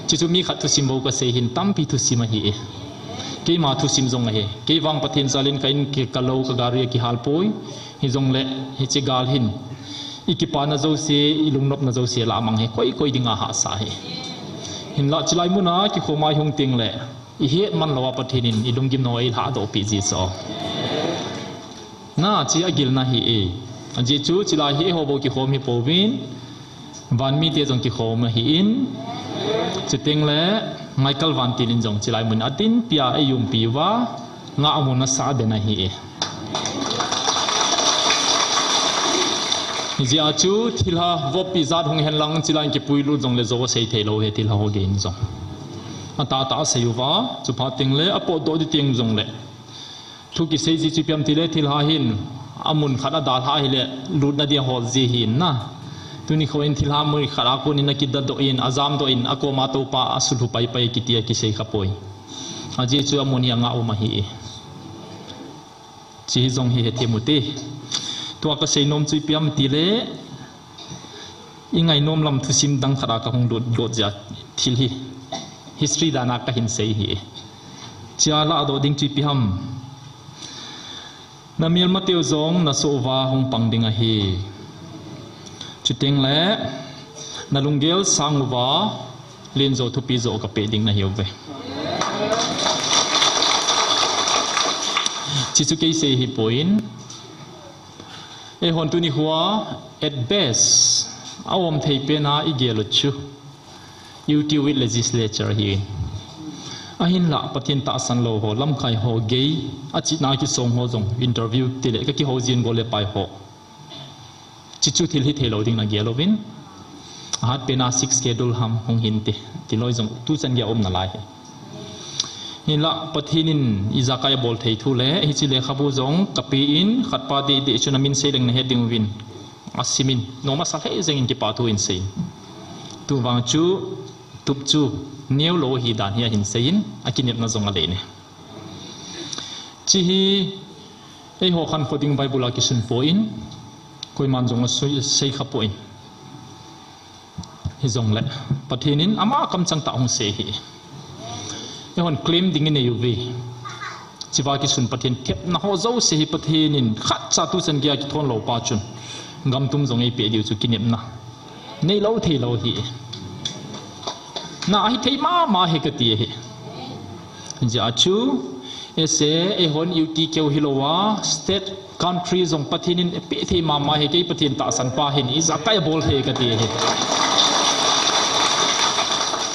Hiche chu mi khat thusim bou kasei hin tampi thusim ahi e. Keima thusim jong ahi. Kei vang Pathen jalin ka in ki, kalou kagari akihal poi. Hijongle, hiche gal hin, ikipana jouse, ilungnopna jouse lah amang hi, koi koi dinga hahsa ahi. Hinlah chilai muna kikhoma ihung tengle, ihet man louva Pathen in ilunggimna ho eilhadohpeh ji chu. Na, hiche agilna ahi e. Ajeh chu chilai hi eiho bou kikhom hipouvin, van mite jong kikhom ahin, chutengle Michael Vantil in jong chilai mun adinpia eiumpi uva, ngahmun asah den ahi e. Hijeh chun thilha vop ijat hung hen lang chilai in kipuilut jongle jou asei theilou ahi thilha ho gei in jong. Atahtah asei uva, chuphat tengle apotdoh ding teng jongle, thu kisei ji chu ipi ham tile thilha hin, amun khat adalhah hile, lutna dia hol ji ahin na. Tuni khoin thilha mun khat a konin akidadoh in, ajamdoh in, akoma toupa asulhu paipai kiti akisei khapoi. Ajeh chu amun hi angah um ahi e. Hiche hi jong hi hethem ute. Tua kaseinom chu ipi ham tile, ingainom lam thusim dang khat a kahung lut, lut jeh a thil hi history dan a kahin sei ahi. Hichea lahdoh ding chu ipi ham. Namelmateu jong nasoh uva hung pang ding ahi. Chutengle, nalunggel sang uva, lenjo thupi jo kapeh ding nahiuve. Hiche chu kei sei ahipon, eihon tuni khoa, at best, aum thei pena igel u chu, you deal with legislature ahi. Ahinlah Pathen tahsan lou ho, lamkai ho, gei, achihna kisong ho jong interview tile kakihou jin gol le pai ho. Chuchu thil hithei lou ding nagel uvin. Ahat pena six schedule ham hung hinte, tiloi jong tuchan gei a um nalai hi. Hinlah Pathen in ijakai abol thei thu le hiche lekhabu jong kapen, khatpa dehdeh chun amin sei leng nahet ding uvin. Asimin, nom asa lheh jengin kipa thu hin seiyin. Tuvang chu, tup chu, neo lou hi dan hi ahin seiyin, akinepna jong alei ne. Hiche hi, eiho khankho ding Bible a kisun poi, koiman jong asei, seikha poi. Hijongle, Pathen in ama kamchang tah hung sei hi. Eihon claim ding inei uve. Hicheva kisun Pathen thepna ho jouse hi Pathen in khatcha tuchan gei a kithon lou pa chun, gamtum jong eipeh diu chu kinepna neilou theilou hi. Na ahithei mama hi kati ahi. Hijeh a chu, S A, eihon U T keu hilouva, state, country jong Pathen in eipeh thei mama hi, kei Pathen tahsan pa hin ijakai abol thei kati ahi.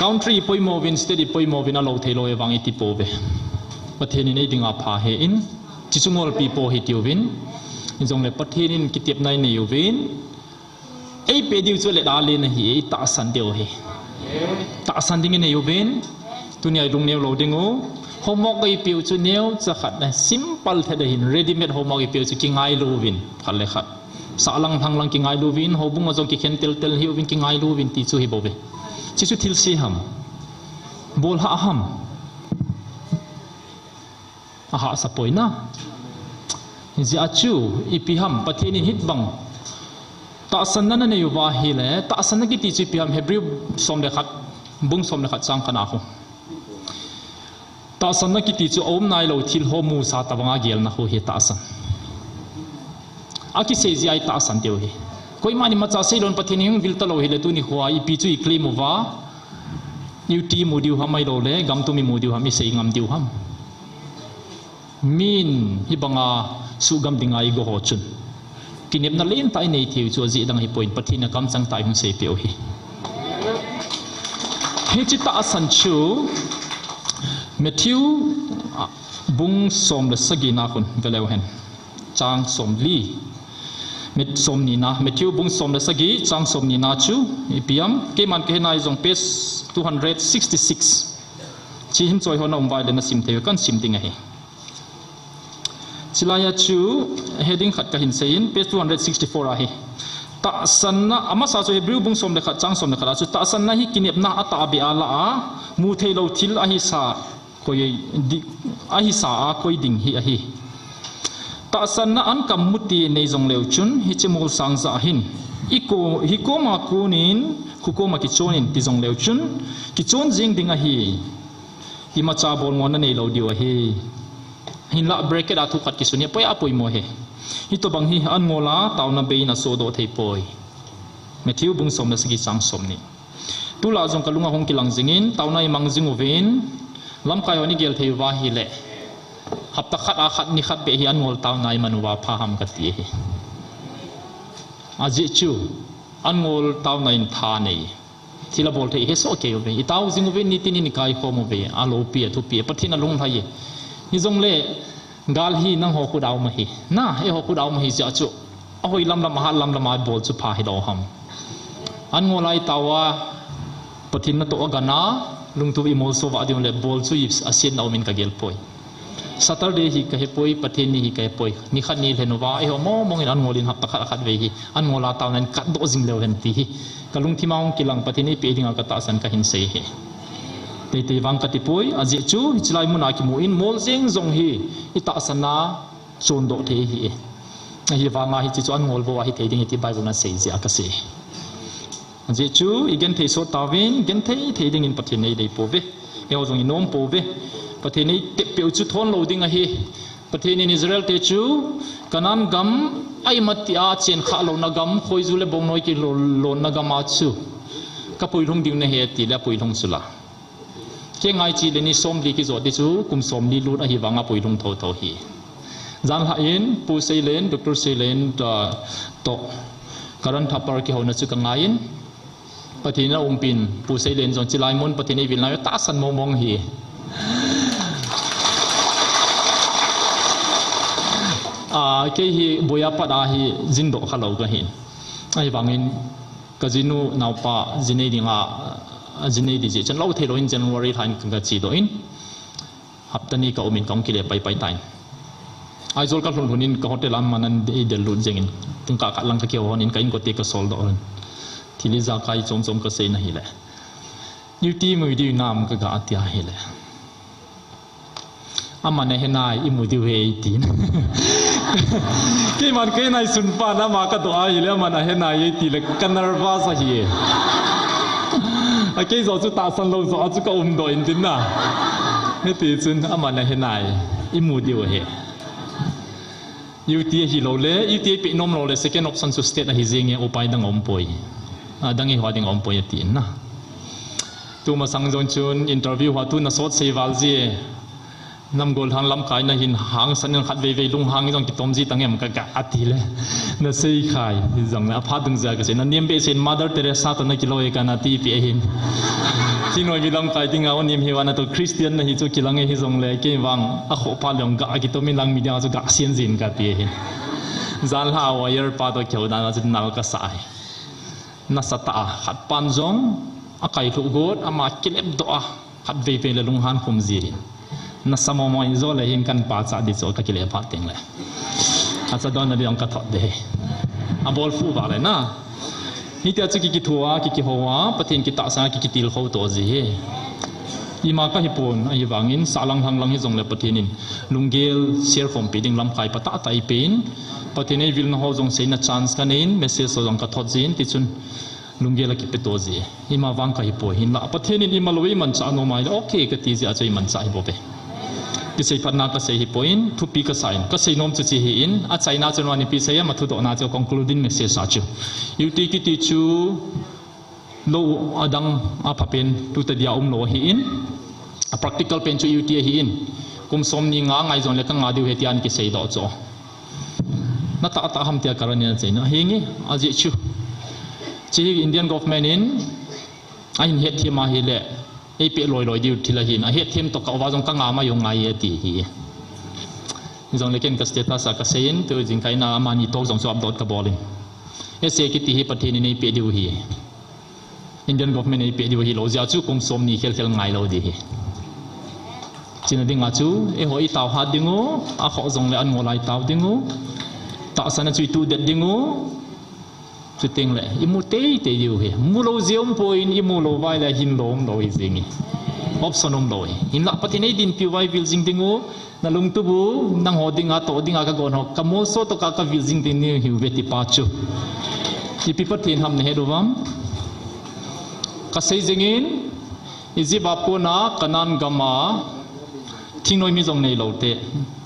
Country ipoimo uvin, state ipoimo uvin, alou theilou e vang iti pouve. Pathen in eidinga pha hen, chuchu ngolpi po hitiuvin, hijongle Pathen in kitepna inei uvin, eipeh diu chu let a len ahi, eitahsan diu ahi. Tahsan ding inei uvin, tunia ilung neo lou dingu, homework eipeu chu neocha khat na, simple thei ahin, ready made homework eipeu chu kingailuvin, khat le khat. Sahlang lhanglang kingailuvin, houbung a jong kikhen teltel hiuvin kingailuvin ti chu hibouve. Chuchu thilse ham. Bolhah ham. Ahahsa poi na. Hijeh a chu, ipi ham, Pathen in hitobang tahsanna nanei uva ahile, tahsanna kiti chu ipi ham, Hebrew som le khat, bung som le khat chang khat a khu. Tahsanna kiti chu aum nailou thil ho musa tobanga gelna khu hi tahsan. Akisei jeh a itahsan diu ahi. Koiman imacha seilou in Pathen ihung vil talou hile tuni khoa ipi chu iclaim uva, U T imu diu ham ahiloule, gamtum imu diu ham, isei ngam diu ham. Min hibanga suhgam dinga igo ho chun, kinepna lentah inei theiu chu ajeh dang ahipoi, Pathen in akamchang tah a ihung seipeh u ahi. Hiche tahsan chu Matthew, ah, bung som le sagi na khun veleu hen. Chang somli. Mat-, somni na. Matthew bung som le sagi, chang somni na chu ipi ham, keiman kahe nai jong page two hundred sixty-six. Hiche hin choi ho na um uva ahile nasim thei, kahin sim ding ahi. Chulai a chu heading khat kahin seiyin, page two hundred sixty-four ahi. Tahsanna, amasa chu Hebrew bung som le khat, chang som le khat a chu, tahsanna hi kinepna atahbeh a lah a, mutheilou thil ahisa, koi di-, ahisa a koi ding hi ahi. Tahsanna ankam mute nei jongleu chun, hiche molsang jah hin, iko-, hikoma konin, khukoma kichonin ti jongleu chun, kichon jeng ding ahi. Imacha bolmona neilou diu ahi. Hinlah bracket a thu khat kisun hi apoi, apoimo ahi. Hitobang hi an ngol a taona bei in asohdoh thei poi. Matthew bung som le sagi chang somni. Tulai jong kalung ahung kilang jingin, taona imang jing uvin, lamkai hon igel thei uva ahile, hapta khat a khat ni khat beh hi an ngol taona iman uva pha ham kati ahi. Ajeh chu, an ngol taona in tha nei. Thil abol thei hesoh kei uve. Itao jing uvin, nitin in ikaikhom uve. Aloupi, athupi, Pathen alunglhai e. Hijongle, gal hi nangho khut a um ahi. Na, eiho khut a um ahi jeh a chu, ahoi lamlam, ahat lamlam a bol chu pha hilou ham. An ngol a itao a, Pathen natoh agana, lungtup imolso vah diu le, bol chu i-, asetna um in kagel poi. Saturday hi kahepoi, Pathen ni hi kahepoi. Nikhat ni lhen uva, eiho mongmong in an ngol in hapta khat a khatvei hi, an ngol a taona in katdoh jing leu hen ti hi kalungthim a hung kilang, Pathen eipeh dinga katahsan kahin sei ahi. Teitei vang katipoi, ajeh chu, hiche lai mun a kimu in, mol jeng jong hi, itahsan a chondoh thei ahi. Ahivanga hiche chu an ngol bou a hithei ding ahi ti Bible in asei jeh a kasei. Ajeh chu, igenthei sot tauvin, genthei thei dingin Pathen in eidei pouve. Eiho jong inom pouve. Pathen in eitep peh u chu thon lou ding ahi. Pathen in Israel te chu, Canaan gam, a imatia chenkhah louna gam, khoiju le bongnoi kilonna gam a chu, kapuilhung ding nahi atile apuilhung chula. Kei ngaiche le ni somli kijot di chu, kum somli lut ahivanga puilhung thotho hi. Janlhah in, Pu Seilen, Doctor Seilen, ah, toh, Karan Thapar kihouna chu kangaiyin, Pathen in aumpin, Pu Seilen jong chulai mun Pathen in eivilna uva tahsan mongmong ahi. A, kei hi boya pat a hi jin doh kha lou ka hin. Ahivangin ka jinu naopa jin nei ding a, jin nei di jeh chun lou thei lou in January lha in ka, ka che doh in. Hapta ni ka um in ka hung kile pai pai tan. Aizawl ka lhun lhun in ka hotel a aman an ei del lut jeng in. Tun ka khat lang ka kihou hon in ka inkote ka sol doh hon. Thil ijakai chom chom ka sei na hile. Duty mu diu nam ka ga tia hile. Aman ahe nai, i mu diu ahi tin. Keiman ka he nai sun pa na ama ka doh a hile, aman ahe nai e ti le ka nervous ahi e. A kei joh chu tahsan lou joh a chu ka um doh in tin na. Hiti chun aman ahe nai, i mu diu ahi. Duty ahi lou le, duty pe nom lou le, second option chu state ahi jeng e, upai dang um poi. A dang i ho ding um poi ati in na. Tumasang jong chun interview ho tu na sot sei val ji e. Nam gol hang lamkai na hin hangsan in khat vei vei lunghang jong kitom ji tang em ka ga ati le. Na sei khai jong le apha dung ja ka sei. Na nem be sei Mother Teresa to na kilou e ka na ti pi ahin. Thingnoi mi lamkai ding a o nem hi va na to Christian na hi chu kilang e hi jong le kei vang a kho pha le ong ga kitom in lang mi dia chu ga sian jin ka ti ahin. Jan lha a wire pa to kihou dan a chu nal ka sa ahi. Nasa tah a, khat pan jong, a kai lhuh got, ama kilep doh a, khat vei vei le lunghan khum ji hin. Nasa momo in jo le hin kan pa cha di chu ka kile phat teng le. A cha don na di ong ka thot de. A bol fu va le na. Hitia chu ki kithu a, ki kihou a, Pathen kitahsan a, ki kitilkhou to ji hi. Ima ka hi pon, ahivangin, sa lang lang lang hi jong le Pathen in, lunggel, share khom pi ding lamkai pa tah tah i pen, Pathen ei vilna ho jong seina chance ka nei in, message ho jong ka thot jin, ti chun, Lunggel a kipe to ji. Ima vang ka hi poi hinla. Pathen in ima lou i manchah nom a hile. Okay, ka ti jeh a chu i manchah hi bou ve. Kisei phatna ka sei hi poi in, thupi ka sa in. Ka sei nom chu chi hi in, a chaina chu nani pi sei a, ma thudohna chu concluding message a chu. Duty kiti chu lou adang a pha pen, tuta dia um lou ahi in. A practical pen chu duty ahi in. Kum som ni nga ngai jong le ka nga diu ahi ti an kisei doh chu. Na tah tah ham tia ka ra nia chei na. Hi nge, a jeh chu. Chi hi Indian government in, a hin het them a hile, ei pe loi loi diu thil ahin, a het them to ka uva jong ka nga ma jong ngai e ti hi. Jong le ken ka status a ka sei in, tu jing kai na amani talk jong chu upload ka bol in. Ese kiti hi Pathen in ei pe diu hi. Indian government ei pe diu hi lou jeh a chu kum som ni khel khel ngai lou di hi. China ding a chu, eiho i tao hat ding u, a kho jong le an ngol a i tao ding u, tahsan a chu i tu det ding u, chuteng le, i mu tei tei diu hi. Mu lou jeh um poi in i mu lou vai le hin lou um lou hi jing i. Option um lou hi. Hinla Pathen ei dinpi u vai vil jing ding u, Na lungtup u, nangho dinga, toh dinga ka gon ho, ka molso toh ka, ka vil jing ding nei hiu ve ti pa chu. Ipi Pathen ham na het u vam. Ka sei jing in, Egypt a pona, Canaan gam a, thingnoi mi jong nei lou te.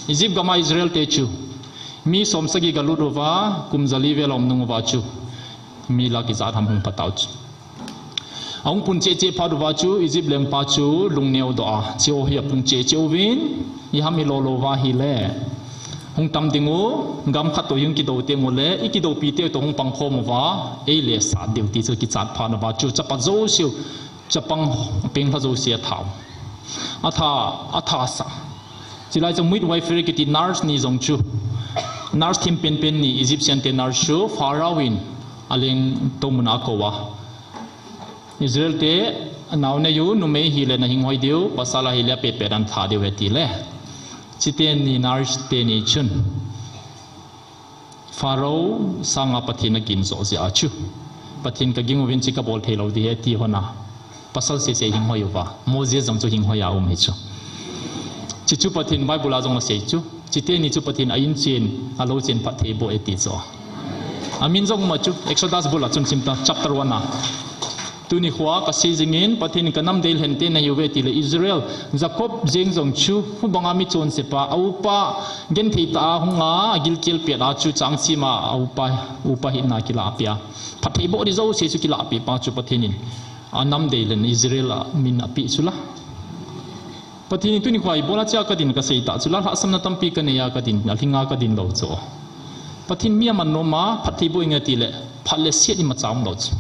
Egypt gam a Israel te chu. Mi som sagi ga lut uva, kum jali vel om nung uva chu. Mi la ki jat ham hung patau chu. Ahung pun cheh cheh phat uva chu, Egypt lengpa chu lungneo doh a, cheh o hi apung cheh cheh uvin, iham hilou lou uva hile. Hung tam ding u, gam khat toh hung kidou teng u le, i kidoupi te toh hung pang khom uva, ei le sat diu ti chu kichat phat uva chu, chapa jouse u, chapang peng lha jouse a thau. A tha, a tha sa. Chilai chu midwifery kiti nurse ni jong chu. Nurse thim pen pen ni Egyptian te nurse chu Pharaoh in a leng to mun a kou a. Israel te nao nei u numei hile na hing hoi diu, pasal a hile pe pe dan tha diu he ti le. Chite ni nurse te ni chun. Pharaoh sanga Pathen a kin jo jeh a chu. Pathen ka ging uvin chi ka bol thei lou di he ti hona. Pasal sese hing hoi uva. Moses jong chu hing hoi a um hi chu. Chi chu Pathen Bible a jong a sei chu. Chite ni chu Pathen a in chen, a lou chen phat thei bou e ti chu. A min jong ma chu. Exodus bul a chun sim ta chapter one a. Tuni khua ka sei jing in, Pathen in ka nam dei lhen te na hiu ve ti le Israel, Jacob jeng jong chu, hubang a mi chonse pa, a upa, genthei tah a hung a, a gilkel pet a chu chang sim a, a upa, upa hina kila pia. Phatthei bou di jouse chu kila pi pa chu Pathen in, a nam dei lhen Israel a min a pi chu la. Pathen in tuni khua i bol a chia ka din ka sei ta chu la, lhahsamna tampi ka nei a ka din, a lhing a ka din lou chu. Pathen mi a man nom a, phatthei bou i nge ti le, phat le siat i ma cham lou chu.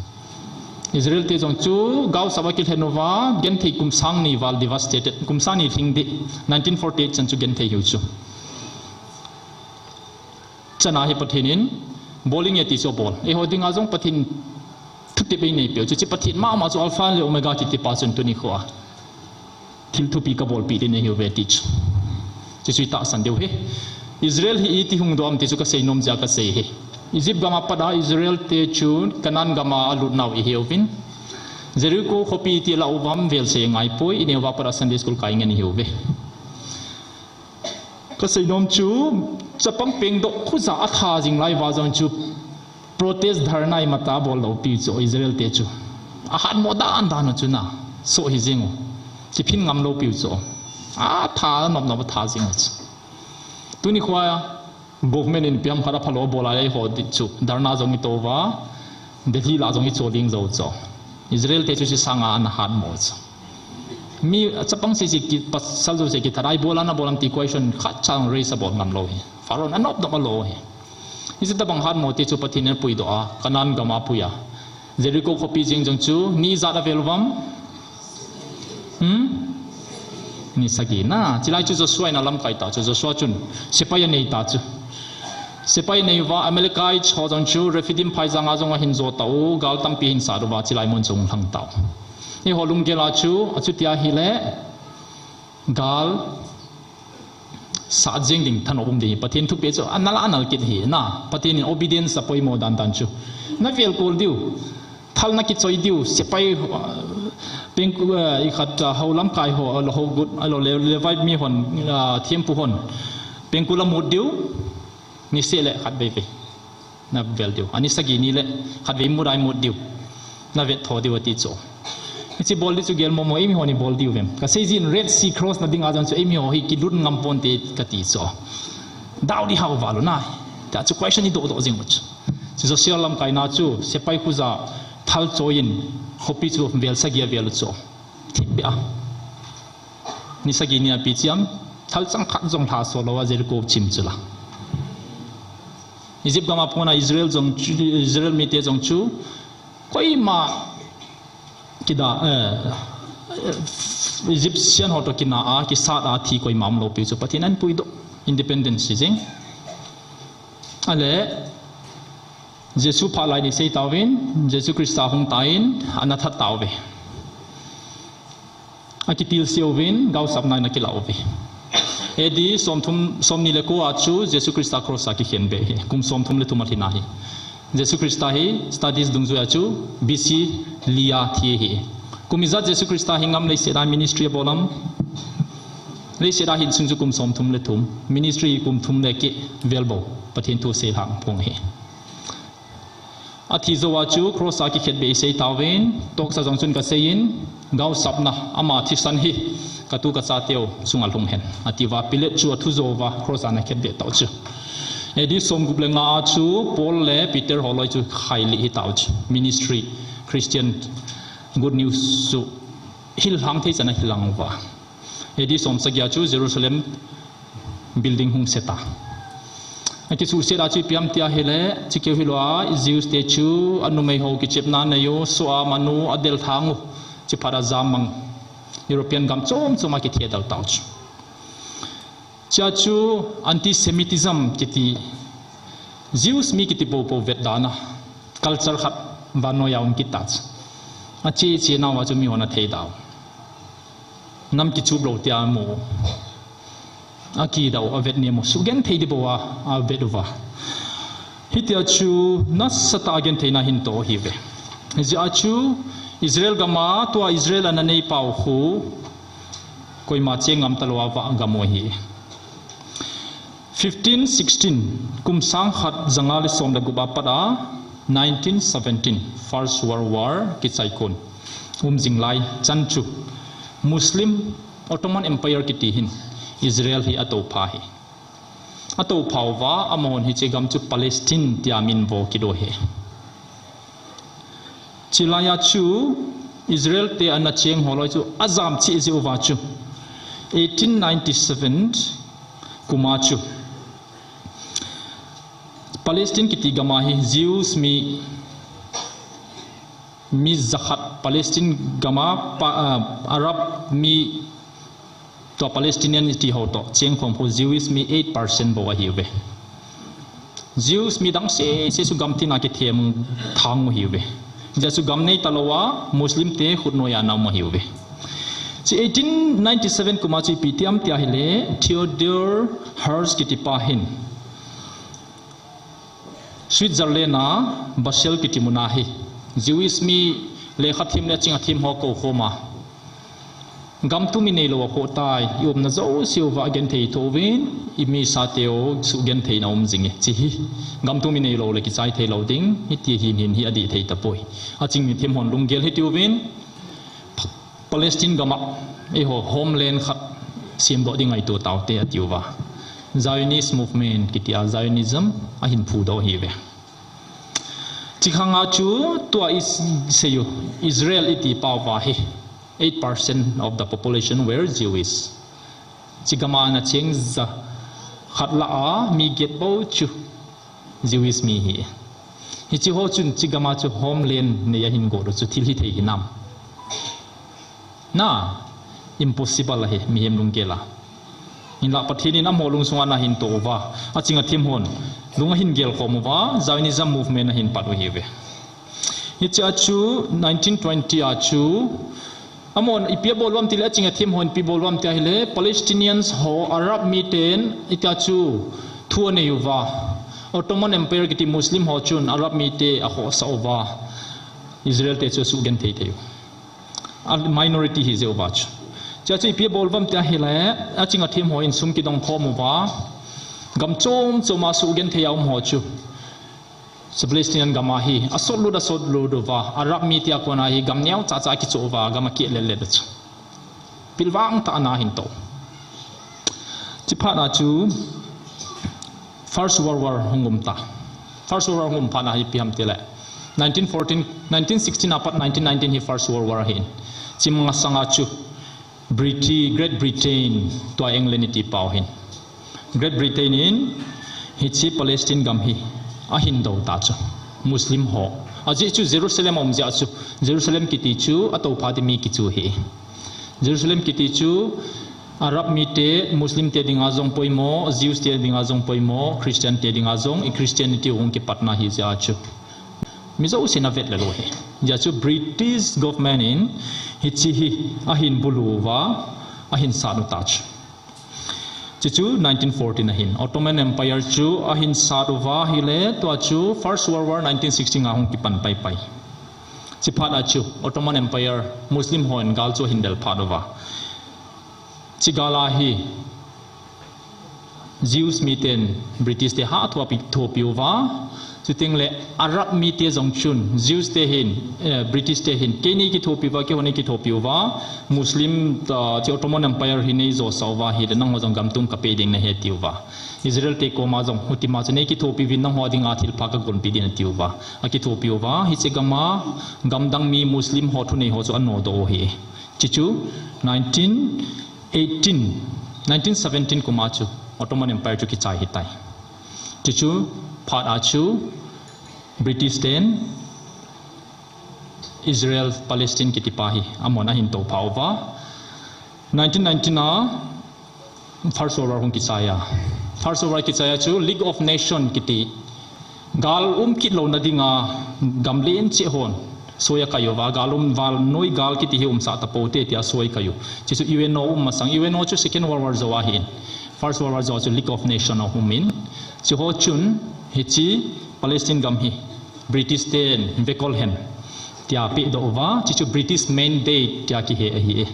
Israel te jong chu gaosap a kilhen uva, genthei kum sang ni val devastated, kum sang ni lhing ding, nineteen forty-eight chan chu genthei hiu chu. Chana hi Pathen in bol inge ti chu abol. Eiho dinga jong Pathen thutep einei peu chu, hiche Pathen mama chu Alpha le Omega kiti pa chun tuni khoa thil thupi kabolpeh ding nahiuve ti chu. Hiche chu itahsan diu ahi. Israel hi iti hung doh am ti chu kasei nom jeh a kasei ahi. Egypt gam a pat a Israel te chu Canaan gam a alut nau ihiuvin, Jericho khopi iti alah uvam velsei angaipoi, ineo va pat a Sunday school kai ngen ihiuve. Kasei nom chu, chapang pengdoh khuja atha jing lai uva jong chu protest dharna imacha abol lou piu chu Israel te chu. Ahatmo dan dan u chu na, soh hijing u. Kiphin ngam lou piu chu. Atha nop nop atha jing u chu. Tuni khoa government in ipi ham khat aphalou abol a, eiho di chu dharna jong ito uva, Delhi lah jong icho ding jou chu. Israel te chu hiche sanga ana hatmo chu. Mi chapang sese ki, pasal jouse kithat a, ibola nabol am ti question khatcha raise abol ngam lou ahi. Pharaoh in anop nop alo ahi. Hiche tobang hatmo te chu Pathen in apuidoh a, Canaan gam a apui a. Jericho khopi jeng jong chu ni ijat avel uvam? Hmm? Ni sagi na. Chulai chu Joshua in alamkai ta chu. Joshua chun sepai anei ta chu. Sepai anei uva, Amalekite ho jong chu Rephidim phaijang a jong ahin jo tau, gal tampi ahin sat uva, chulai mun chu ahung lhang tau. Eiho lunggel a chu, achuti ahile, gal sat jeng ding thanop um ding ahi. Pathen thupeh chu anal anal kit ahi na. Pathen in obedience apoimo dan dan chu. Navel kol diu. Thal nakichoi diu. Sepai, uh, pengkul, uh, ikhat, uh, hou lamkai ho, ahilou hou gut, ahilou Le-, Levite mi hon, uh, thempu hon. Pengkul amut diu. Niseh le khatvei vei. Navel diu. Ani sagi ni le khatvei mut a imut diu. Navet tho diu ati chu. Hiche bol ding chu gelmo mo, eimi hon ibol diu vem. Kasei jin Red Sea cross na dinga jong chu eimi ho hi kilut ngam ponte kati chu. Dau ding hao val u na. Tia chu question idoh doh jing u chu. Chu Joshua lamkaina chu sepai khuja thal choi in khopi chu vel sagi avel u chu. Thipbeh a. Ni sagi ni api chiam, thal chang khat jong lha so lou a Jericho chim chu la. Egypt gam a pona Israel jong chu, Israel mite jong chu, koima kida, eh, Egyptian ho toh kina a, kisat a thi koima umlou piu chu Pathen in apuidoh, independence hijing. Ale, Jesu phat lai in isei tauvin, Jesu Christa hung tan, ana that tauve. Akitilse uvin, gaosapna in akilah uve. A D somthum, somni le ko a chu Jesu Christa cross a kikhenbeh ahi, kum somthum le thum alhin ahi. Jesu Christa hi studies dungjuia chu B C li a thi ahi. Kum ijat Jesu Christa hi ngam leiset a ministry abol am? Leiset a hinsung chu kum somthum le thum, ministry kum thum le keh vel bou, Pathen thu seilhang phong ahi. Athi jou a chu cross a kikhetbeh isei tauvin, toksa jong chun kasei in, gaosapna ama thisan hi, katu kachateu chunga lhung hen, ati uva Pilate chu athu jou uva cross a ana khetbeh tau chu. A D somgup le nga a chu Paul le Peter holoi chu khailih hi tau chu. Ministry, Christian good news chu hilhang thei chan a hilhang uva. A D somsagi a chu Jerusalem building hung set a. Akisuhset a chu ipi ham tia ahile, chukeu hilou a, Jews te chu anumei ho kichepna anei u, soh a aman u, adelthang u, chuphat a jammang, European gam chom chom a kithedal tau chu. Chua chu anti-Semitism kiti, Jews mi kiti poupou vetdana, culture khat vannoiya um kit ta chu. Ache che nauva chu mihon athei dau. Nam kichup lou tia amu. Akidau, avet nemu. Sugenthei ding bouva, avet uva. Hitia chu nasatah a gentheina hin toh ahiuve. Hijeh a chu Israel gam a, tua Israel ana neipau khu, koima cheng ngam talou a vah gam u ahi. Fifteen sixteen, kum sang khat janga le som le gup a pat a, nineteen seventeen, First World War kichai kon um jing lai chan chu Muslim Ottoman Empire kiti hin Israel hi atoupha hi. Atoupha uva, amahon hiche gam chu Palestine tia min vo kido hi. Chulai a chu Israel te ana cheng holoi chu ajam cheh jeh uva chu eighteen ninety-seven kum a chu Palestine kiti gam a hi Jews mi mi jakhat Palestine gam a pa, uh, Arab mi toh Palestinian ti ho toh chengkhom ho Jewish mi eight percent bou ahiuve. Jews mi dang sese chu gam tina kithem thang u ahiuve. Hijeh chun gam nei talou a Muslim te khut noiya ana um ahiuve. Hiche eighteen ninety-seven kum a chu ipi ti ham tia ahile Theodor Herzl kiti pa hin Switzerland a Basel kiti mun a hi Jewish mi lekha them le aching athem ho akou khom a, gam tum inei lou a khoh tai, i umna jouse uva genthei thou vin, i misa teu suhgenthei na um jing e, hiche hi gam tum inei lou le kichai thei lou ding, hiti hin hin hi adih thei tapoi. Aching mi them hon lunggel hiti uvin, Palestine gam a eiho homeland khat semdoh ding ngaito taute ati uva, Zionist movement kiti a Zionism ahin phudoh ahiuve. Hiche khang a chu tua i sei u Israel iti pau va hi eight percent of the population were Jewish. Hiche gam a ana cheng jakhat lah a mi get bou chu Jewish mi ahi. Hiche ho chun hiche gam a chu homeland nei ahin got u chu thil hithei hinam? Na, impossible ahi, mihem lunggel a. Hinlah Pathen in amaho lungsung a ana hin toh uva, aching athem hon lung ahin gel khom uva, Zionism movement ahin pat u ahiuve. Hiche a chu nineteen twenty a chu amahon ipi abol uvam tile aching athem hon ipi abol uvam tia ahile Palestinians ho Arab miten hitia chu thu anei uva, Ottoman Empire kiti Muslim ho chun Arab mite akhohsah uva, Israel te chu asuhgenthei thei u. A minority hijeh uva chu. Hichea chu ipi abol uvam tia ahile aching athem hon sum kidong khom uva, gam chom chom a asuhgenthei a um ho chu Palestinian gam a hi asotlut asotlut uva, Arab mite a kona hi gam neocha cha akichoh uva, gam akeh let let u chu. Pilvang tah a ana hin toh. Hiche phat a chu First World War hung um ta. First World War hung um phat a hi ipi ham tile nineteen fourteen, nineteen sixteen apat nineteen nineteen hi First World War ahin. Hiche masang a chu Briti-, Great Britain, tua England iti pau hin, Great Britain in hiche Palestine gam hi ahin dou ta chu, Muslim ho. Ajeh chu Jerusalem a um jeh a chu, Jerusalem kiti chu atoupha ding mi kichu ahi. Jerusalem kiti chu Arab mite, Muslim te dinga jong poimo, Jews te dinga jong poimo, Christian te dinga jong, i Christianity hung kipatna hijeh a chu mi jousen avet lelou ahi. Hijeh a chu British government in hiche hi ahin bulu uva, ahin sat u ta chu. Hiche chu nineteen fourteen ahin, Ottoman Empire chu ahin sat uva ahile, tua chu First World War nineteen sixteen a hung kipan paipai. Hiche phat a chu Ottoman Empire Muslim hon gal chu ahin del phat uva. Hiche gal a hi Jews miten British te hatah a kithopi uva. Chuteng le Arab mite jong chun Jews te hin, eh, British te hin, keini kithopi uva, keiho nei kithopi uva, Muslim, ah, hiche Ottoman Empire hi nei josah uva ahile, nangho jong gam tum kapeh ding nahi ati uva. Israel te koma jong, hutima chu nei kithopi uvin, nangho dinga thilpha kagonpi ding ati uva. Akithopi uva, hiche gam a, gamdang mi Muslim ho thunei ho chu anodoh u ahi. Hiche chu nineteen eighteen, nineteen seventeen kum a chu Ottoman Empire chu kichai ahitai. Hiche chu phat a chu British ten Israel Palestine kiti pa hi amahon ahin toupha uva. Nineteen nineteen a First World War hung kichai a. First World War kichai a chu League of Nation kiti, gal um kit louna dinga gam len cheh hon soi akai uva, gal um, vannoi gal kiti hi umsah tapou te tia soi akai u. Hiche chu U N O um masang, U N O chu Second World War jou ahin, First World War jou chu League of Nation a um in, hiche ho chun hiche Palestine gam hi British ten vekol hen tia pehdoh uva, hiche chu British Mandate tia kihe ahi e.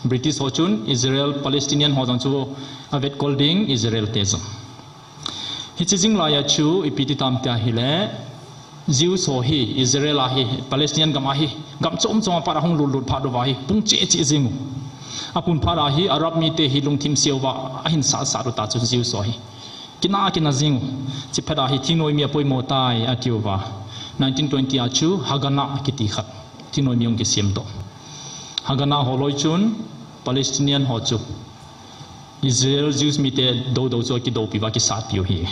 British ho chun Israel, Palestinian ho jong chu avetkol ding, Israel te jong. Hiche jing lai a chu ipi ti tam tia ahile, Jews ho hi Israel a hi, Palestinian gam a hi, gam chom chom a pat ahung lut lut phat uva hi pung cheh cheh jing u. Apung phat a hi Arab mite hi lungthim seuva ahin sat sat u ta chu Jews ho hi. Kina kina jing u. Hiche phat a hi thingnoi mi apoimo tai ati uva. Nineteen twenty a chu Haganah kiti khat, thingnoi mi hung kisem doh. Haganah ho loi chun Palestinian ho chu Israel Jews mite dou dou chu akidoupi uva, akisatpi u ahi.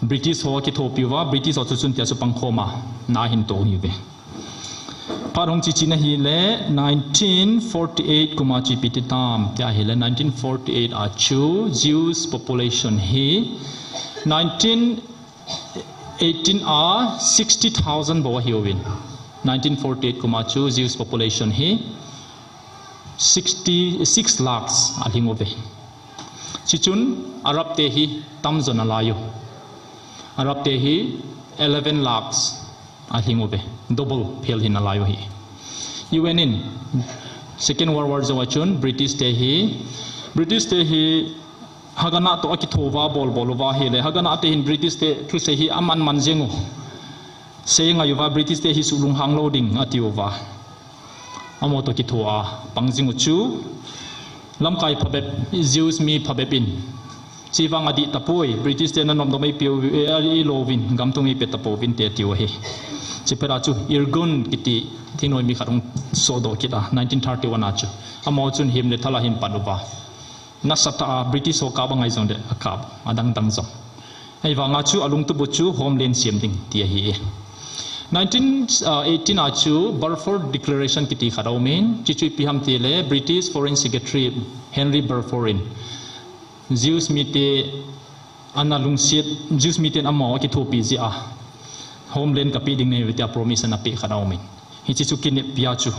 British ho akithopi uva, British ho chu chun tia chu pangkhom a ana hin toh u ahiuve. Phat hung chichina hile nineteen forty-eight kuma chu ipi ti tam tia hile nineteen forty-eight a chu Jews population hi nineteen eighteen a sixty thousand bou ahiuvin. Nineteen forty-eight kuma chu Jews population hi sixty-six lakhs alhing uve. Chuchun Arab te hi tamjo nalai u. Arab te hi eleven lakhs alhing uve. Double phel hi nalai u ahi. U N in Second World War jou a chun British te hi, British te hi Haganah toh akitho uva bolbol uva ahile, Haganah te hin British te thusei hi aman man jeng u. Sei ngai uva British te hi suhlunghang lou ding ati uva. Amaho toh kitho a pang jing u chu lamkai phabep, Jews mi phabep in, chuvang adih tapoi, British te nanomdom eipeu, eh, eilouvin, gam tung eipe tapouvin te tiu ahi. Chuphat a chu Irgun kiti thingnoi mi khat hung sohdoh kit a, nineteen thirty-one a chu. Amaho chun him le thal ahin pan uva. Nasatah a British ho kap angai jongle akap, adangdang jong. Ahivanga chu alungtup u chu homeland sem ding ti ahi. Nineteen eighteen a chu Balfour Declaration kiti khat aumin, chuchu ipi ham tile British Foreign Secretary Henry Balfour in Jews mite ana lungset, Jews miten amaho akithopi jeh a homeland kapeh ding nahiuve tia promise ana peh khat aumin. Hiche chu kineppi a chu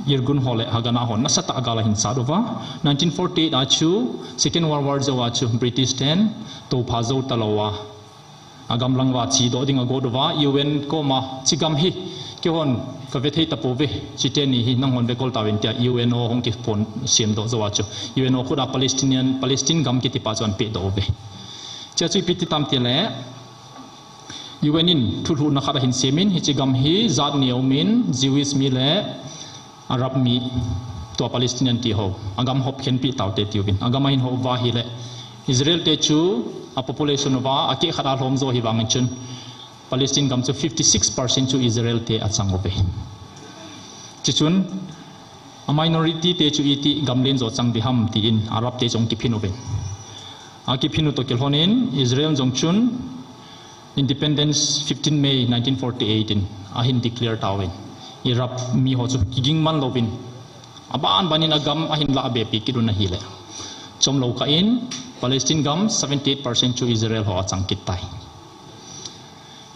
Irgun ho le Haganah ho nasatah a gal ahin sat uva. Nineteen forty-eight a chu Second World War jou a chu British ten toupha jou talou a, agamlang uva chedoh ding agot uva, U N koma chigam hi keihon kave thei tapouve, chiteni hi nanghon vekol tauvin tia U N O hung kiphon semdoh jou a chu U N O khut a Palestinian, Palestine gam kitipa chu ahin pehdoh uve. Chea chu ipi ti tam tile U N in thulhuhna khat ahin semin, hiche gam hi jat ni aumin, Jewish mi le Arab mi, tua Palestinian ti ho, agam hop khenpeh taute tiuvin. Agam ahin hop uva ahile Israel te chu a population uva akeh khat a lhom jo ahivangin chun Palestine gam chu fifty-six percent chu Israel te achang uve. Chuchun a minority te chu iti gamlen jo chang ding ham tin Arab te jong kiphin uvin. Akiphin u toh kilhonin Israel jong chun Independence fifteen May nineteen forty-eight in ahin declare tauvin. Arab mi ho chu kiging man louvin, aban banin agam ahin lahbepi kit un ahile, chomlou kah in Palestine gam seventy-eight percent chu Israel ho achang kit tai.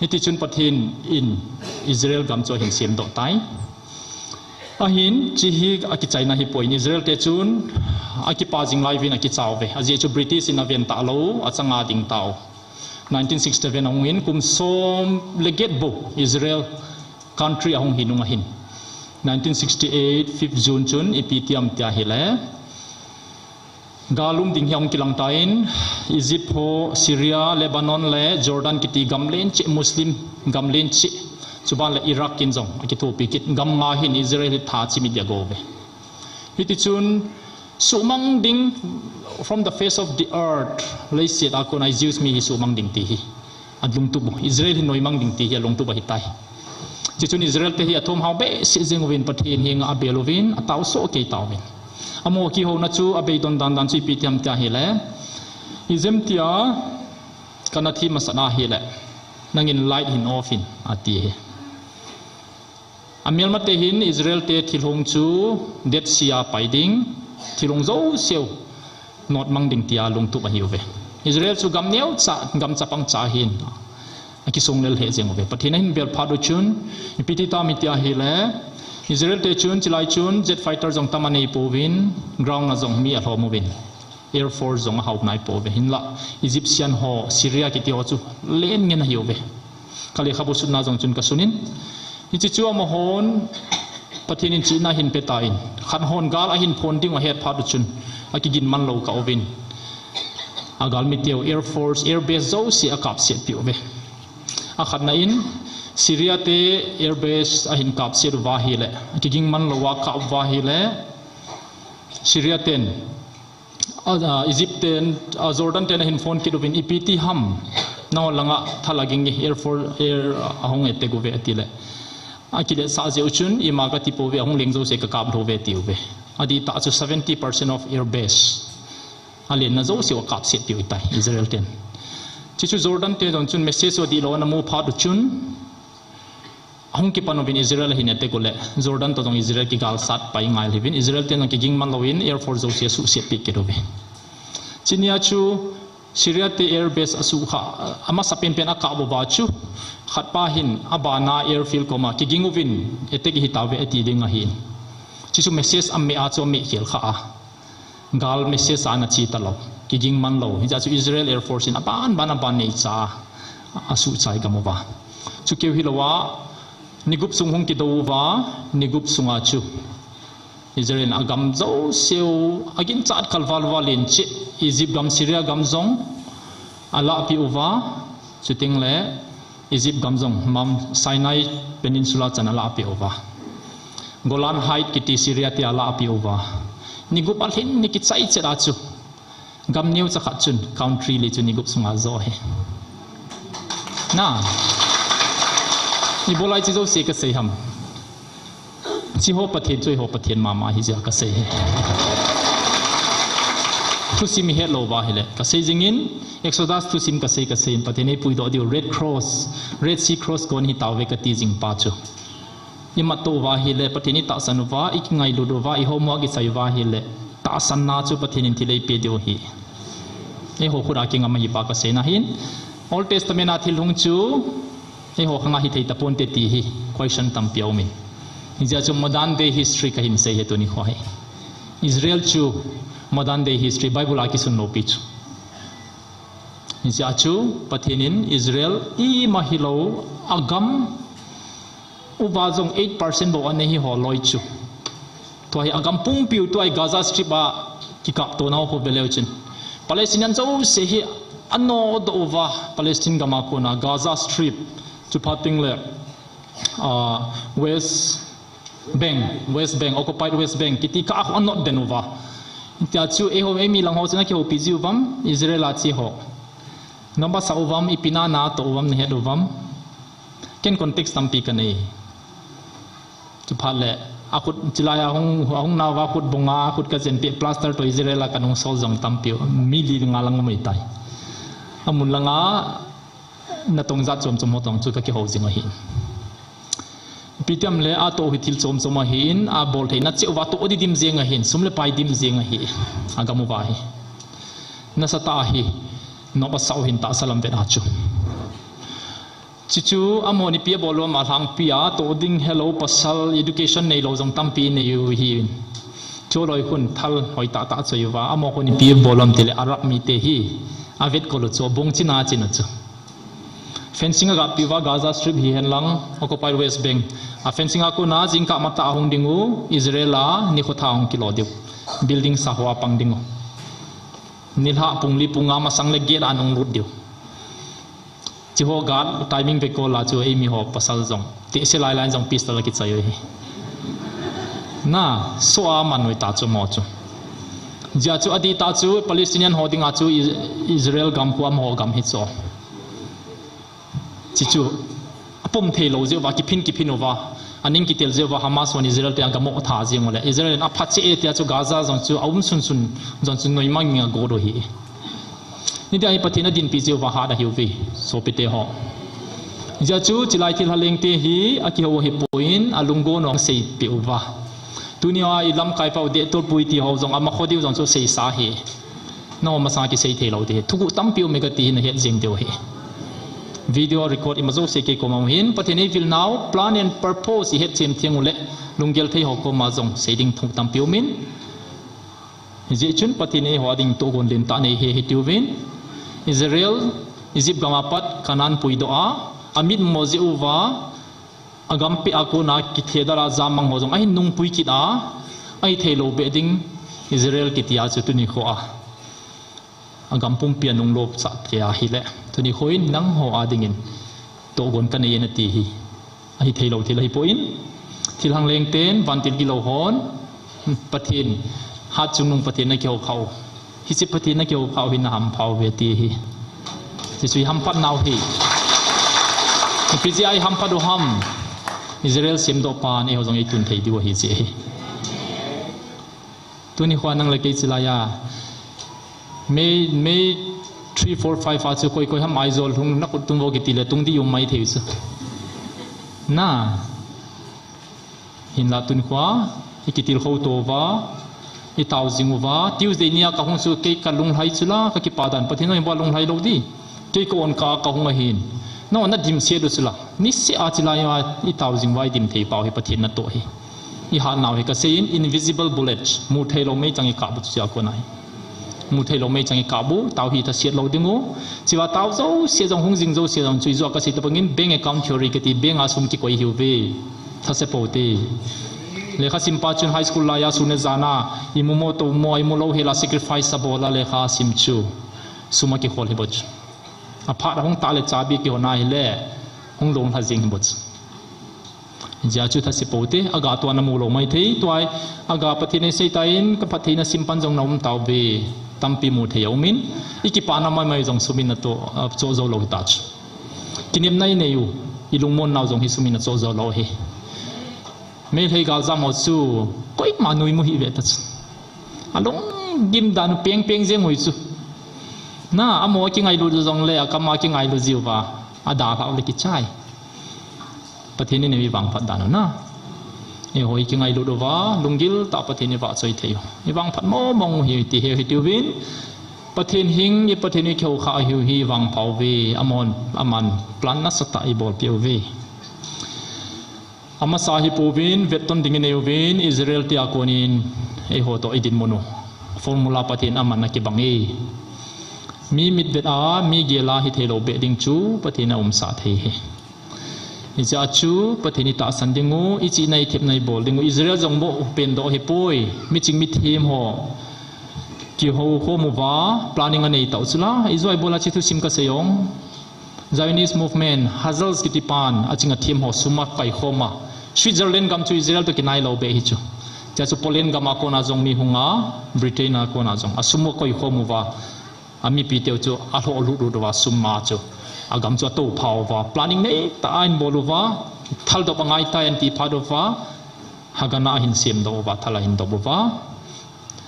Hitichun Pathen in Israel gam chu ahin semdoh tai. Ahin, hiche hi akichaina hipoi, Israel te chun akipa jing lai uvin akicha uve. Ajeh chu British in aven talou, achanga ding tao. Nineteen sixty-seven ahungin kum som le get bou Israel country ahung hi nung ahin, nineteen sixty-eight fifth June chun ipi ti ham tia ahile, gal um ding hi ahung kilang tan, Egypt ho, Syria, Lebanon le Jordan kiti gam len cheh, Muslim gam len cheh, chuban le Iraq in jong akithopi kit, gam nga hin Israel hi tha chimit ding ago uve. Hitichun suhmang ding, from the face of the earth, leiset a kona Jews mi hi suhmang ding ti hi alungtup u, Israel hi noimang ding ti hi alungtup ahitai. Chuchun Israel te hi athomhao behseh jeng uvin Pathen henga abel uvin, atao soh kei tauvin. Amaho kihouna chu abeidon dandan chu ipi ti ham tia ahile, ijemtia kana thi masat ahile, nangin light hin off in, ati hi. Amelmate hin Israel te thilhung chu Dead Sea a pai ding, thilhung jouseu notmang ding tia lungtup ahiuve. Israel chu gam neocha, gam chapang cha ahin, akisong lel heh jeng uve. Pathen ahin bel phat u chun, ipi ti tam tia ahile, Israel te chun chilai chun jet fighter jong tam anei pouvin, ground a jong mi alhom uvin, Air Force jong ahao nai pouve. Hinla Egyptian ho, Syria kiti ho chu len ngen ahiuve. Ka lekhabu sutna jong chun kasun in, hiche chu amahon Pathen in chihna ahin petan, khat hon gal ahin phong ding u ahet phat u chun, akigin man lou kah uvin, agalmi teu Air Force, Air Base jouse akapset peh uve. Akhatna in, Syria te Air Base ahin kapset uva ahile, akiging man louva akap uva ahile, Syria ten, a, a, Egypt ten, a, Jordan ten ahin phong kit uvin, ipi ti ham, nahon langa thal aging e, Air Force, Air, a, ahung attack uve atile, akiletsah jeh u chun, ima kati pouve, ahung leng jouse kakap lheh uve atiuve. Adihtah chu seventy percent of Air Base alenna jouseu akapset peh u ahitai, Israel ten. Chuchu Jordan te jong chun message u adih lou ana mu phat u chun, Ahung kipan uvin Israel ahin attack u le, Jordan toh jong Israel kigalsat pai ngai uvin, Israel ten jong kiging man louvin Air Force jouse asuhset peh kit uve. Chunia chu Syria te air base asuhkhah, amasa penpen akap uva chu, khatpa hin abana airfield koma kiging uvin, attack hitauve ati ding ahin. Chuchu message ameh a chu ameh khel kha a. Gal message ana chi talou, kiging man lou. Hijeh chun Israel Air Force in aban ban aban neicha a, asuhchai gam uva. Chu keu hilou a, ni gup sung hung kidou uva, ni gup sunga chu Israel in agam jouseu aginchat kalval val in cheh, Egypt gam, Syria gam jong alahpeh uva, chuteng le Egypt gam jong Mount Sinai Peninsula chan alahpeh uva. Golan Height kiti Syria te alahpeh uva. Ni gup alhin ni kichai chet a chu, gam neocha khat chun country le chu ni gup sunga ajo hi. Na. Ibola hiche jouse kasei ham? Hiche ho Pathen chu eiho Pathen mama ahi jeh a kasei hi. Thusim ihet lou uva ahile, kasei jingin, Exodus thusim kasei kasei in, Pathen in eipuidoh diu Red Cross, Red Sea Cross kon hitauve kati jing pa chu. Imat tou uva ahile, Pathen itahsan uva, ikingailut uva, i homework isei uva ahile, tahsanna chu Pathen in thil eipeh diu ahi. Eiho khut a kingam ahi pa kaseina ahin, Old Testament a thil hung chu, eiho khang a hithei taponte ti hi question tampi aumin. Hijeh chun modern day history kahin sei hi tuni kho hi. Israel chu modern day history, Bible a kisun lou pi chu. Hijeh chun Pathen in Israel ima hilou agam uva jong eight percent bou anei hi ho loi chu. Tua hi agam pumpiu tua hi Gaza Strip a kikaptonau khu veleu chun, Palestinian jouse hi anodoh uva, Palestine gam a kona Gaza Strip, chuphat teng le, ah, West Bank, West Bank, occupied West Bank kiti kah a khu anot den uva. Tia chu eiho, eimi lang ho chun akihoupi jiu vam, Israel a che ho. Nabasa uvam, ipi na natoh uvam, nahet uvam. Ken context tampi kanei. Chuphat le, akhut, chilai a hung, ahung nauva khut bunga, khut kajenpeh plaster toh Israel a kanung sol jong tampiu, mi li nga lang umei tai. Amun langa, natong jat chom chom ho tong chu kakihou jing ahi. Ipi tiam le atoh hi thil chom chom ahin, abol theina cheh uva toh didim jeng ahin, sum le pai dim jeng ahi, agam uva hi. Nasatah ahi, nop asah u ahin tahsa lam vet a chu. Chuchu amahon ipi abol uvam, alhangpi a toh ding helou pasal education neilou jong tampi nei u ahin. Chu loi khun thal hoitah tah achoi uva, amaho khun ipi abol uvam tile Arab mite hi, avet kol u chu, bong china chin u chu. Fencing agapeh uva Gaza Strip hihen lang, occupied West Bank. A fencing a kona jingkah matah ahung ding u, Israel a nikho tha hung kilo diu. Building sa ho a pang ding u. Nilhah pung li pung nga masang le gate a anung lut diu. Hiche ho guard timing ve kol a chu eimi ho pasal jong, tehse lai lai jong pistol akichoi u ahi. Na, soh a man u ahita chu amaho chu. Hijeh chun adih tah chu Palestinian ho dinga chu Is-, Israel gam khu amaho gam hi chu. Chuchu apom theilou jeh uva, kiphin kiphin uva, aning kitel jeh uva Hamas hon Israel te agamoh tha jeng u le, Israel in apha cheh e tia chu Gaza jong chu aum sunsun jong chu noimang in agot u ahi. Hitia hi Pathen adinpi jeh uva hat ahiuve, sopite ho. Hijeh chun chilai thilha lengte hi akihou ahipoi, alunggon u aseipeh uva. Tunia ilamkai pau dehtolpui ti ho jong amakho diu jong chu seisa ahi. Nangho masanga kisei theilou ding hi. Thuguh tampi aume kati hi nahet jeng diu ahi. Video record ima jouse kei koma um ahin, Pathen eivilnau, plan and purpose ihet chem theng uleh, lunggel thei ho koma jong sei ding thu tampi aumin. Hijeh chun Pathen in eiho a ding tohgon lentah anei ahi, hitiuvin. Israel, Egypt gam a pat Canaan puidoh a, amitmo jeh uva, agam peh a kona kithedal a jammang ho jong ahin nungpui kit a, ahitheilou beh ding Israel kitia chu tuni kho a, agam pumpi a nunglopsah thei ahile, tuni kho in nangho a dingin tohgon kanei e nati hi. Ahitheilou thil ahipoi, thilha lengten, vantil gilou hon, Pathen, hatchungnung Pathen nakihoukhah u. Hiche Pathen nakihoukhah u hi nahampha uve ti hi. Hiche chu ihamphatnau ahi. Ipi jeh a ihamphat u ham? Israel semdoh pan eiho jong eitun thei diu ahi jeh ahi. Tuni kho a nang le kei chilai a May, May three, four, five a chu koi koi ham Aizawl hung nakhut tung vo kitile tung ding um maithei chu. Na. Hinla tun khua, i kitilkhou to uva, i tao jing uva, Tuesday nia ka hung chu kei ka lunglhai chu la, ka kipa dan Pathen in ba lunglhai lou di. Kei ka on ka, ka hung ahin. Na on na dim se du chu la. Ni se a chi lai a, i tao jing uva i dim thei pau hi Pathen natoh hi. I hat nau hi ka sei in invisible bullet, mu thei lou mei chang i kap bu chu a ko nai. Mu thei lou mei chang i kap bu, tao hi ta siat lou ding u. Chiva tao jo, sia jong hung jing jo, sia jong chui jo ka sei ta bangin bank account theory ka ti, bank a sum kikoi hiu ve. Tha se po te. Lekha sim pa chun high school lai a sun le jan a, i mu mo to mo, i mu lou hel a sacrifice a bol a lekha sim chu. Sum a kikhol hi bo chu. A phat a hung ta le chabi kihon a hi le, hung long lha jing hi bo chu. Jia chu tha se po te, a ga tua na mu lou mai thei, tuai, a ga Pathen in sei ta in, ka Pathen a sim pan jong na um tau ve, tampi mu thei a um in, i kipa na mai mai jong sum in na to, a, cho jo lou hi ta chu. Kinepna i nei u, i lungmon nau jong hi sum in na cho jo lou hi. Meitei gal jam ho chu, koima nui mu hi ve ta chu. A lunggim dan u peng peng jeng ui chu. Na, a mo kingailut jong le, a kam a kingailut jiu va, a da hlau le kichai. Pathen in i vangphat dan u na. Eiho i kingailut uva, lunggil ta Pathen i vahchoi thei u. I vangphat mo mong u hi ti he hi ti uvin. Pathen hing i Pathen i kihou kha hi u hi vangpha u ve, amon, aman plan nasatah i bol pi u ve. Amasa hi pouvin, vetton ding i nei uvin, Israel te a konin, eiho to i dinmun u. Formula Pathen aman a kibang e. Mi mitvet a, mi gel a hi thei lou beh ding chu, Pathen a umsah thei hi. Hijeh a chu, Pathen i tahsan ding u, i chihna i thepna i bol ding u. Israel jong mo pen doh hi poi. Miching mithem ho. Kihou khom uva, planning a nei tau chu la. I joi bol a chi thusim ka sei ong. Zionist movement, Hazael kiti pan, a ching a them ho sum a koi khom a. Switzerland gam chu Israel to kinai lou beh hi chu. Chua chu Poland gam a kona jong mi hung a, Britain a kona jong. A sum a koi khom uva. A mipi teu chu a lhoh lut lut uva sum a chu. A gam chu a to pha uva. Planning nei ta a in bol uva. Thal dop a ngai ta in ti phat uva. Haganah a hin sem dop uva, thal a hin dop uva.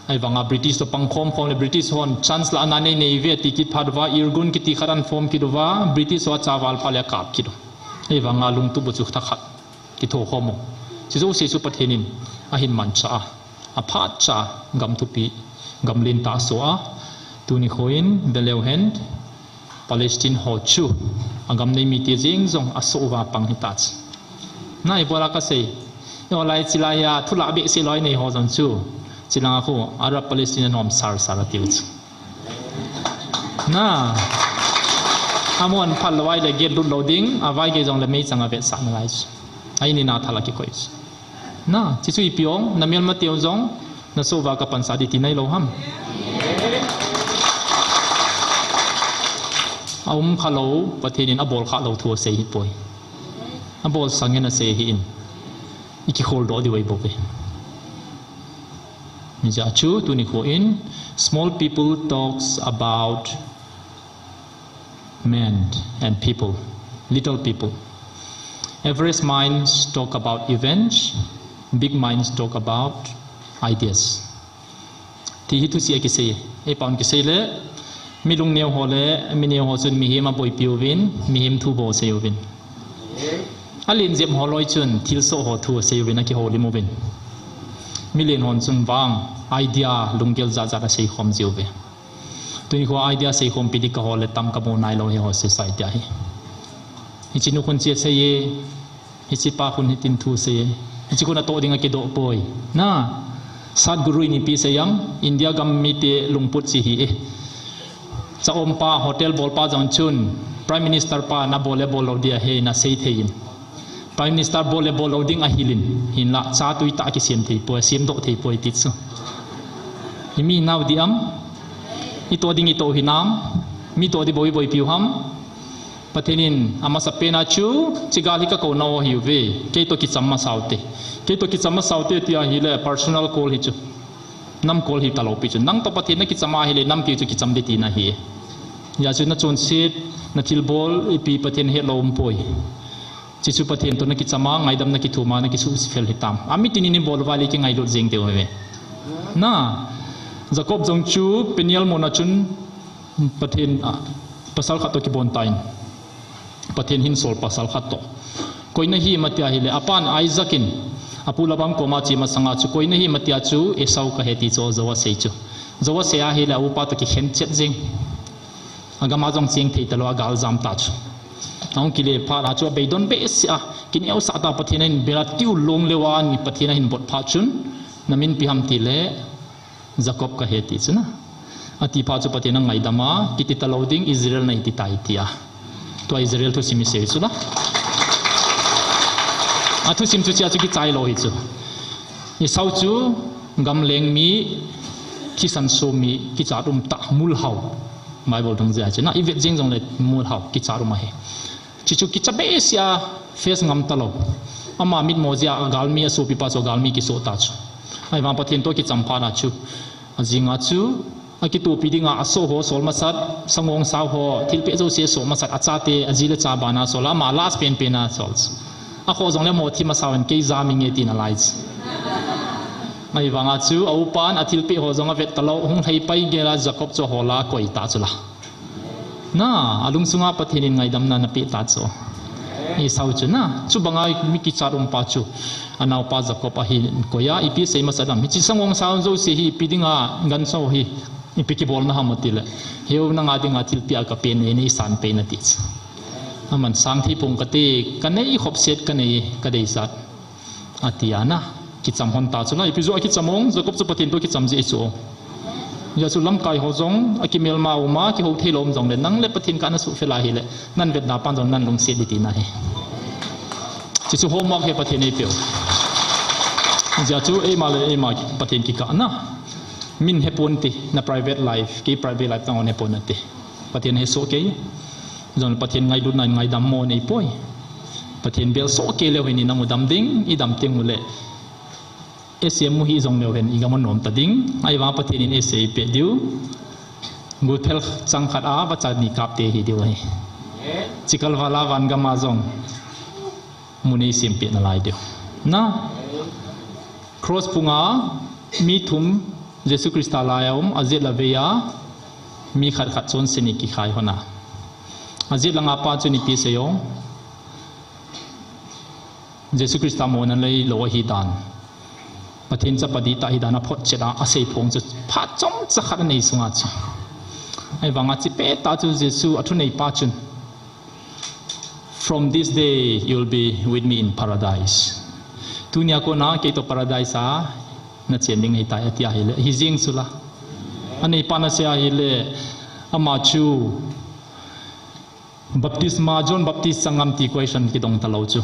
Ahivanga British to pang khom khom le British hon chance la ana nei nei ve ti kit phat uva, Irgun kiti khat an form kit uva, British ho a chaval pha le a kap kit u. Ahivanga lungtup u chu thakhat kitho khom u. Chujouse chu Pathen in ahin manchah a, aphat cha gam thupi, gam lentah a so a, tuni khoin veleu hen, Palestine ho chu, a gam nei mite jeng jong a so uva pang hi ta chu. Na i bola ka sei. I ho lai chi lai a, thu la behseh loi nei ho jong chu. Chi lang a khu, Arab Palestine nom sar sar a tiu chu. Na, a mon phal lou ai le get lut lou ding, a vai ge jong le mei chang a vetsah na lai chu. A in in a thal a kikoi chu. Na, chi chu ipi ong, na melma teu jong, na so uva ka pansa di ti nai lou ham. A um kha lou, Pathen in a bol kha lou thu a sei hi poi. A bol sang in a sei hi in. I kikhol doh di wai bo ve. Ni ja chu tuni kho in, small people talks about men and people, little people. Average minds talk about events, big minds talk about ideas. Ti hi thusi a kisei, ei paun kisei le, mi lungneo ho le, mi neo ho chun mihem a boipi uvin, mihem thu bou sei uvin. A len jep ho loi chun, thilsoh ho thu sei uvin, a kihoulim uvin. Mi len hon chun vang, idea, lunggel jat jat a sei khom jiu ve. Tuni kho idea seikhompi di ka ho le tam ka mu nai lou hi ho society a hi. Hichi nu khun chia sei e, hichi pa khun hitin thu sei e. Hichi khun a toh ding a kidoh poi. Na, Sadhguru in ipi sei am, India gam mite lungput chi hi e. Cha om pa, hotel bol pa jong chun, Prime Minister pa na bol le bol lou dia he na sei thei in. Prime Minister bol le bol lou ding a hilin, hinla cha tui ta kisem thei poi, sem doh thei poi ti chu. I mi nau di am, i toh ding i toh hinam, mi toh di boi boi piu ham. Pathen in a masa pen a chu, chigal hi ka kou nau hi uve, kei toh kicham masa ute. Kei toh kicham masa ute ti a hile personal call hi chu. Nam call hi ta lou pi chu. Nang toh Pathen na kicham a hile, nam kei chu kicham di ti na hi. Ya chu na chonset, na thilbol, ipi Pathen he lou um poi. Chi chu Pathen toh na kicham a, ngaidam na kithum a, na kisuhfel hitam. A mitin in i bol uva le kingailut jeng deu ve. Na, Jacob jong chu Peniel mona chun Pathen, a, pasal khat toh kibon tan. Pathen hin sol pasal khat toh. Koi nahim atia ahile, apan Isaac in, apu Laban koma ache masanga chu, koi nahim atia chu, Esau kahi ti chu, jou asei chu. Jou asei ahile, aupa toh kikhen chet jing. Agam a jong cheng thei talou, agal jam ta chu. Ahung kile phat a chu, abeidon behseh a, kineosah ta Pathen ahin bel a, tiu long leuva, ni Pathen ahin bot phat chun, namin ipi ham tile, Jacob kahi ti chu na. Ati phat chu Pathen in angaidam a, kiti talou ding, Israel nahi ti tai tia. Tua Israel thusim isei chu la. Athusim chu chia chu kichai lou hi chu. Esau chu gamleng mi, thisan som mi, kichat um tah, mulhao. Bible dong jeh a chu na, ivet jeng jongle mulhao, kichat um ahi. Chuchu kicha behseh a face ngam talou. Ama mitmo jeh a agalmi asopipa chu agalmi kisoh ta chu. Ahivang Pathen toh kicham phat a chu. Ajing a chu, akitopi dinga asoh ho sol masat, sangongsao ho, thilpeh jouse soh masat, achate, aji le cha bana sol, ama last penpen a sol chu. Akhoh jongle mo thim asao in kei jam inge tin alai chu. Ahivang a chu, aupan athilpeh ho jong avet talou, hung lhai pai gel a Jacob chu ahol a akoi ta chu la. Na, alungsunga Pathen in ngaidamna napeh ta chu. Esau chu na, chubanga mi kichat um pa chu. Anaopa Jacob ahin koi a, ipi sei masat ham. Hiche sangongsao jouse hi ipi dinga gancha hi. Ipi kibolna ham atile. Heu nanga dinga thilpeh a kapen nei nei san pei nati chu. Aman sang thei pong kate, kanei khop set kanei, kadeisah. Ati a na, kicham hon ta chu la, ipi joh a kicham ong, Jacob chu Pathen toh kicham jeh chu. Hijeh chun lamkai ho jong, akimelma um a, kihou thei lou um jongle, nang le Pathen kah nasuhfel ahile, nahin vetna pan jong nahin lungset ding tina ahi. Chuchu homework hi Pathen in eipeh u. Hijeh chun eima le eima Pathen kikah na. Min hepon te, na private life, kei private life nahon hepon nate. Pathen hesoh kei. Jong Pathen ngailutna in ngaidam mo neipoi. Pathen bel soh kei leu hin inam u dam ding, idam teng ule. Ese mu hi jong leu hin igam u nom ta ding. Ahivang Pathen in ese eipeh diu. Gulphel chang khat a, vacha ni kap te hi diu ahi. Chikal val a van gam a jong. Mun eisem peh nalai diu. Na. Cross punga mi thum Jesu Christa lai a um, ajet le avei a mi khat khat chonse ni kikhai hon a. Ajet langa pa chun ipi asei o. Jesu Christa mona lei lou ahi dan. Pathen chapa dihtah ahi dan aphotchet a, asei phong chu phat chomcha khat anei sunga chu. Ahivanga chipet a chu Jesu athunei pa chun. From this day, you'll be with me in paradise. Tunia kona, kei toh paradise a, nachen ding ahitai, ati ahile. Hijeng chu la. Aneipan asei ahile, ama chu, baptisma, John Baptist chang am ti question kidong talou chu.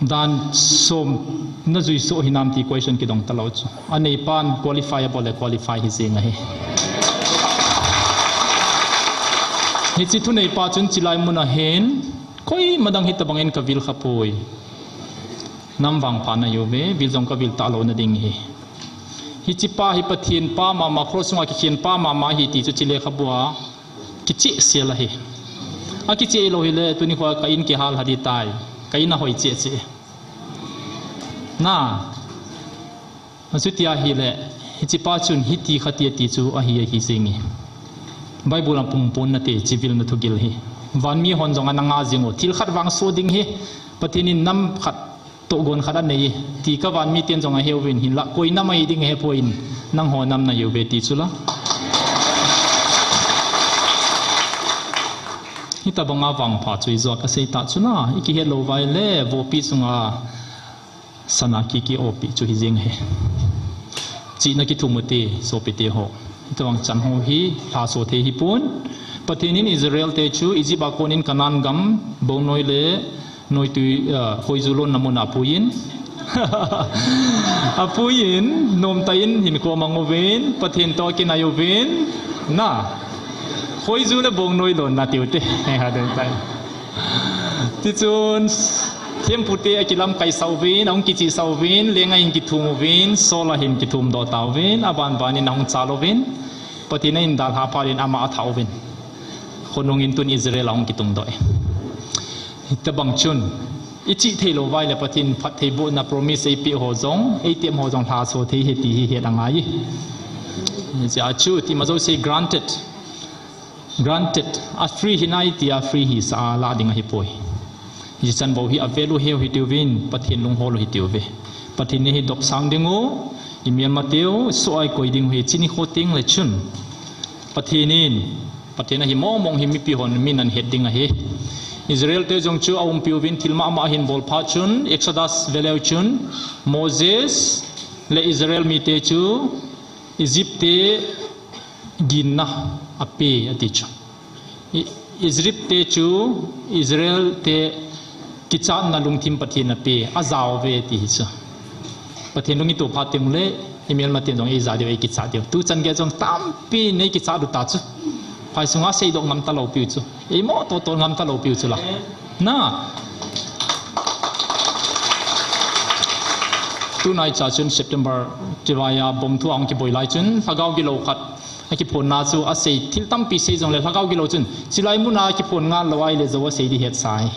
Dan som najui soh hinam ti question kidong talou chu. Aneipan qualify abol le qualify hijeng ahi. Hiche thunei pa chun chilai mun ahin, koima dang hitabang in kavil khapoi. Nam vangpha nahiuve, vil jong kavil talou nading ahi. Hiche pa hi Pathen pa mama, cross sunga kikhen pa mama ahi ti chu chule khabua. Kicheh sel ahi. Akicheh lou hile, tuni khoa ka in kihal hadi tai. Ka in ahoi cheh cheh. Na. Achuti ahile, hiche pa chun hiti khati ati chu ahi ahi jeng e. Bible a pum pon nate, chivil na thugil hi. Vanmi hon jong ana nga jing u. Thil khat vang soh ding hi. Pathen in nam khat tohgon khat anei, ti ka van miten jong aheuvin, hinlah koi nam ahi ding ahepoi, nangho nam nahiuve ti chula. Hitabanga vangpha chu ijou a kasei ta chula, ikihet lou uva ahile, vohpi chunga sana kiki opi chu hijeng ahi. Chihna kithum ute, sopite ho. Hitabang chan ho hi, lhaso thei hipon. Pathen in Israel te chu, Egypt a konin Canaan gam, bongnoi le, Noitui, ah, khoiju lonna muna apuiyin. Apuiyin, nomtah in hinkho amang uvin, Pathen toh akinai uvin, na. Khoiju le bongnoi lonna tiute. He, ha, den tai. Tichun, thempute akilamkai sah uvin, ahung kichih sah uvin, lenga ahin kithum uvin, Saul ahin kithum doh tauvin, aban ban in ahung chal uvin, Pathen in adalha phat in ama atha uvin. Khonung in tun Israel ahung kitung doh e. Hitabang chun, ichih thei lou uva ahile Pathen phattheibohna promise eipeh ho jong, eitem ho jong lhaso thei ahi ti hi het angai. Hijeh a chu, tima jouse granted. Granted. A free hinai tia free hisah a lah ding ahipoi. Hichan bou hi avel u heu hitiuvin, Pathen lunghol u hitiuve. Pathen in hi dopsang ding u, imelmateu, soh a ikoi ding u hi, chuni kho teng le chun. Pathen in, Pathen ahi mong mong hi mipi hon min ahet ding ahi. Israel te jong chu aumpiuvin thil mama ahin bol phat chun, Exodus veleu chun, Moses le Israel mite chu Egypt te ginna ape ati chu. I-, Egypt te chu Israel te kichatna lungthim Pathen ape, ajao uve ti hi chu. Pathen lung ito phat teng le, imelmaten jong eija diu, eikichat diu. Tuchan gei jong tampi nei kichat u ta chu. Phai sunga seidoh ngam talou piu chu. Eimo toh toh ngam talou piu chu la. Na. Tunaicha chun September tivaiya bom thu ahung kiboi lai chun, lhagao gilou khat akiphonna chu asei, thil tampi sei jongle lhagao gilou chun, chilai muna kiphon ngal lou ahile jou asei di het sai.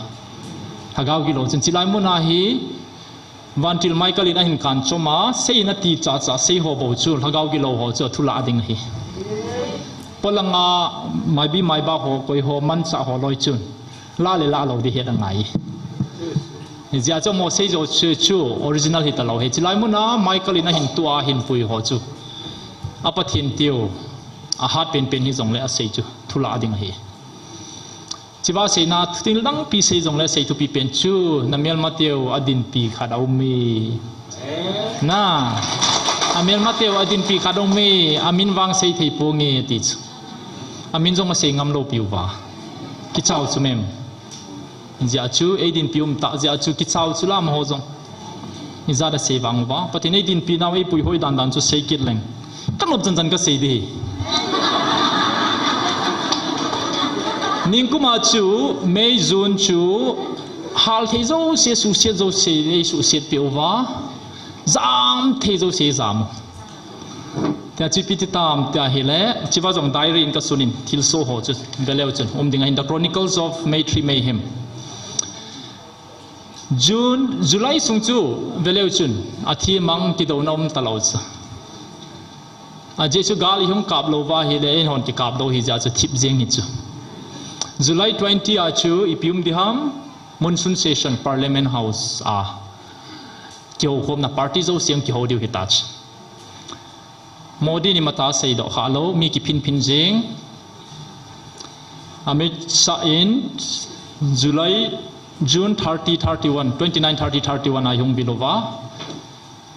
Lhagao gilou chun, chilai muna hi Vantil Michael in ahin kan chom a, sei in ati cha cha sei ho bou chu, lhagao gilou ho chu athu lah ding ahi. Polanga maibi maiba ho, koi ho, manchah ho loi chun, la le la lou di het angai. Hijeh chun mo sei jo chu, chu original hi talou hi. Chilai muna Michael in ahin tu a, ahin pui ho chu. A Pathen tiu, ahat penpen hi jongle asei chu, thu lah ding ahi. Chiva seina thil dangpi sei jongle sei thupi pen chu, na melmateu adinpi khat aum e. Na, a melmateu adinpi khat aum e, amin vang sei thei ponge ti chu. Amin jong asei ngam lou piu va. Kichao chu mem. Jeh chu, eidinpi um tah jeh chu kichao chu la amaho jong. Ijat asei vang uva, Pathen eidinpi nau eipui hoi dan dan chu sei kit leng. Kanop jan jan kasei di. Ningkuma chu, May, June chu, hal thei jouse, suhset jouse, eisuhset peh uva. Jam thei jouse, jam. Tia chu ipi ti tam tia ahile, chiva jong diary in kasun in, thilsoh ho chu, veleu chun, um ding ahin, The Chronicles of May three Mayhem. June, July sung chu, veleu chun, athi mang kidouna um talou chu. Ajeh chu gal ihung kap lou va ahile, eihon kikap lou hijeh chu thip jeng hi chu. July twenty a chu, ipi um di ham, monsoon session, Parliament House a. Kihoukhomna party jouse jong kihou diu hita chu. Modi in imacha seidoh kha lou, mi kiphin phin jing. Amit Shah in July, June thirty, thirty-one, twenty-nine, thirty, thirty-one a ihung vil uva.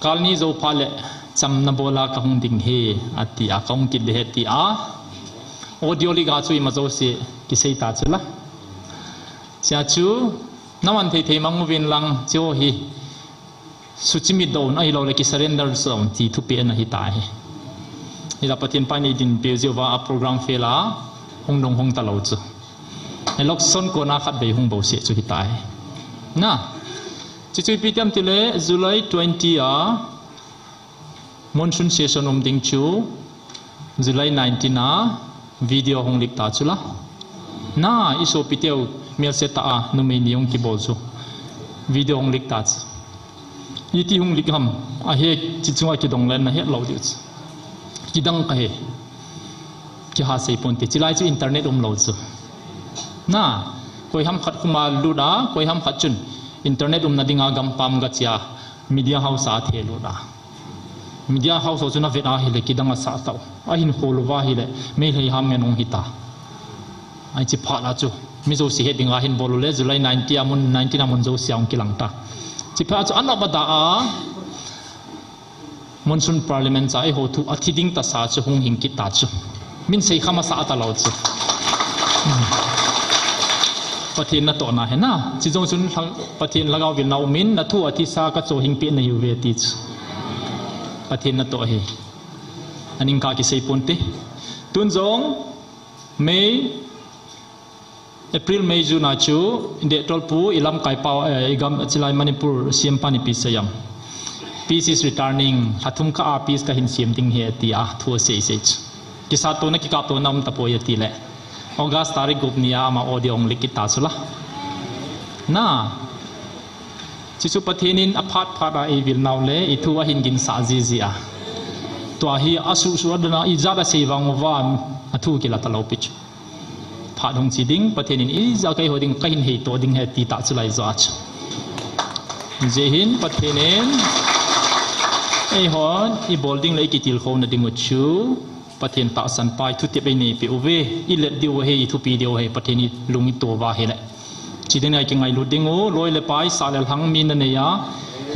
Kal ni jou phat le chamna bol a kahung ding ahi, ati a kahung kit ding ahi tia. Audio leak a chu ima jouse kisei ta chu la. Sia chu, naman thei thei mang uvin lang chu hi. Suchimit doh un ahilou le kisurrender doh un ti thupeh ana hita hi. Hila Pathen pa in eidinpi jeh uva a program fail a hung dong hung talou chu. Election kona khatvei hung bouseh chu hita hi. Na. Chuchu ipi ti ham tile July twenty a monsoon session um ding chu July nineteen a video hung leak ta chu la. Na, isopiteu melse tah a numei ni hung kibol chu. Video hung leak ta chu. Iti hung leak ham, ahi chi chunga kidong le nahet lou diu chu. Kidang kahi. Kiha sei ponte. Chilai chu internet umlou chu. Na, koi ham khat khuma lut a, koi ham khat chun internet umna dinga gampam gache a, media house a the lut a. Media house ho chu navet ahile kidang asah tau. Ahin khol uva ahile, Meitei ham ngen hung hita. Ahi chi phat a chu. Mi jouse het dinga hin bol u le, July nineteen a mun, nineteen a mun jouse a hung kilang ta. Chi phat a chu anop ada a, Monsoon Parliament cha eiho thu athi ding tasa chu hung hing kit ta chu. Min sei kham asah talou chu. Pathen natohna ahi na. Chi jong chun lhang, Pathen lhagao vilna umin, nathu athisa kachoh hing peh nahiuve ti chu. Pathen natoh ahi. Aning ka kisei ponte. Tun jong, May, April, May, June a chu, Dettol pu, ilamkai pau, eh, igam, chilai Manipur, C M pan ipi asei em. Peace is returning, lha thum kah a peace kahin sem ding ahi, tia, thu asei sei chu. Kisat tona, kikap tona um tapoi atile. August tarik gup ni a ama audio hung leak kit ta chu la. Na. Chuchu Pathen in aphat phat a eivil nau le, ithu ahin ginsah jiji a. Tua hi asuh suh a dana ijat asei vang uva, athu kila talou pi chu. phat hung chi ding, Pathen in ija keiho ding kahin heito ding ahi ti tah chu lai jo a chu. Hijeh hin Pathen in eihon ibol ding le ikitilkhouna ding u chu Pathen tahsan pa ithutep einei peh uve, ilet diu ahi, ithupi diu ahi, Pathen in lung ito uva ahile. Chi ding a kingailut ding u, loi le pai, sah le lhang mi nanei a,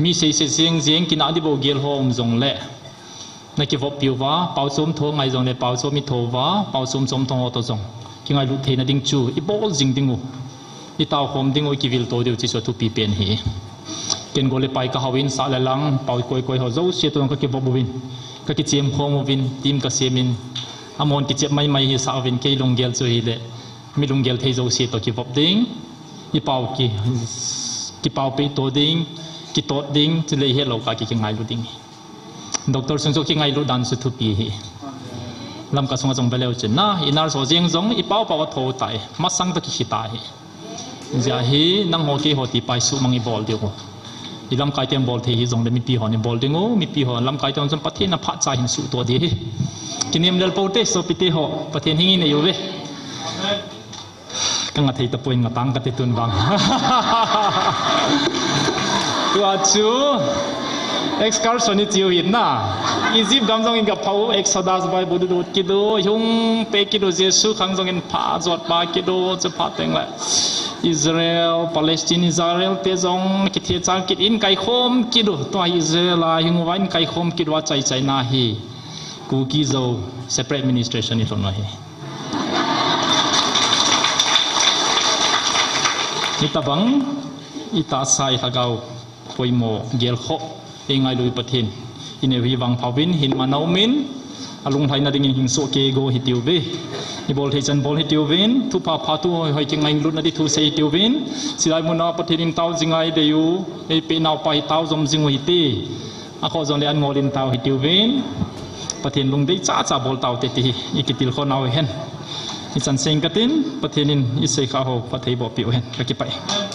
mi seiset jeng jeng, kinah ding bou gel ho um jongle, nakivop piuva, pao chom tho ngai jongle, pao chom itho uva, pao chom chom tho ho toh jong kingailut theina ding chu ibol jing ding u, itao khom ding u, ikivil to diu, chi chu athupi pen ahi. Ken go le pai kahao in, sah le lhang, pao koi koi ho jouse toh jong kakivop uvin, kakichem khom uvin, team kasem in, amahon kichep mai mai hi sah uvin, kei lunggel chu hile, mi lunggel thei jouse toh kivop ding, ipao ki, kipao peh to ding, kitot ding, chule ihet lou kah a ki, kingailut ding. Doctor sung chu kingailut dan chu thupi ahi. Lamka sunga jong veleu chun na, i nurse ho jeng jong ipao pao a tho tai, masang toh kikhi tai. Hijeh hin nangho keiho ti pai suhmang ibol diu. Ilamkai ten bol thei hijongle mipi hon ibol ding u, mipi ho lamkai ten jong Pathen in aphat cha hin suhto ding ahi. Kinem lel pou te, sopite ho, Pathen hing inei uve. Kanga thei tapoi, ngatang kati tun vang. Tua chu excursion itiu hin na, Egypt gam jong in gaphau, Exodus Bible lut kit u, hung pe kit u, Jesu khang jong in pha jot pa kit u, chu phat teng le Israel, Palestine, Israel te jong kithechang kit in kaikhom kit u, tua Israel a hung uva in kaikhom kit uva chaichaina hi Kuki Zo separate administration ilhun u ahi. Hitobang itahsa ilhagao poimo gelkhoh eingailu Pathen inei u hi vangphauvin, hin manau min, alunglhaina dingin hingsoh keigo hitiuve. Ibol thei chan bol hitiuvin, thupha pha thu hoihoi kingailutna di thu sei hitiuvin, chulai muna Pathen in tao jing ngai dei u, eipeh naupa hi tao jom jing u hite. Akhoh jongle an ngol in tao hitiuvin, Pathen lungdei chacha bol taute ti hi ikitilkhou nau hen. Ichan seng katin, Pathen in iseikhah ho phatthei boh peh u hen, kakipah e.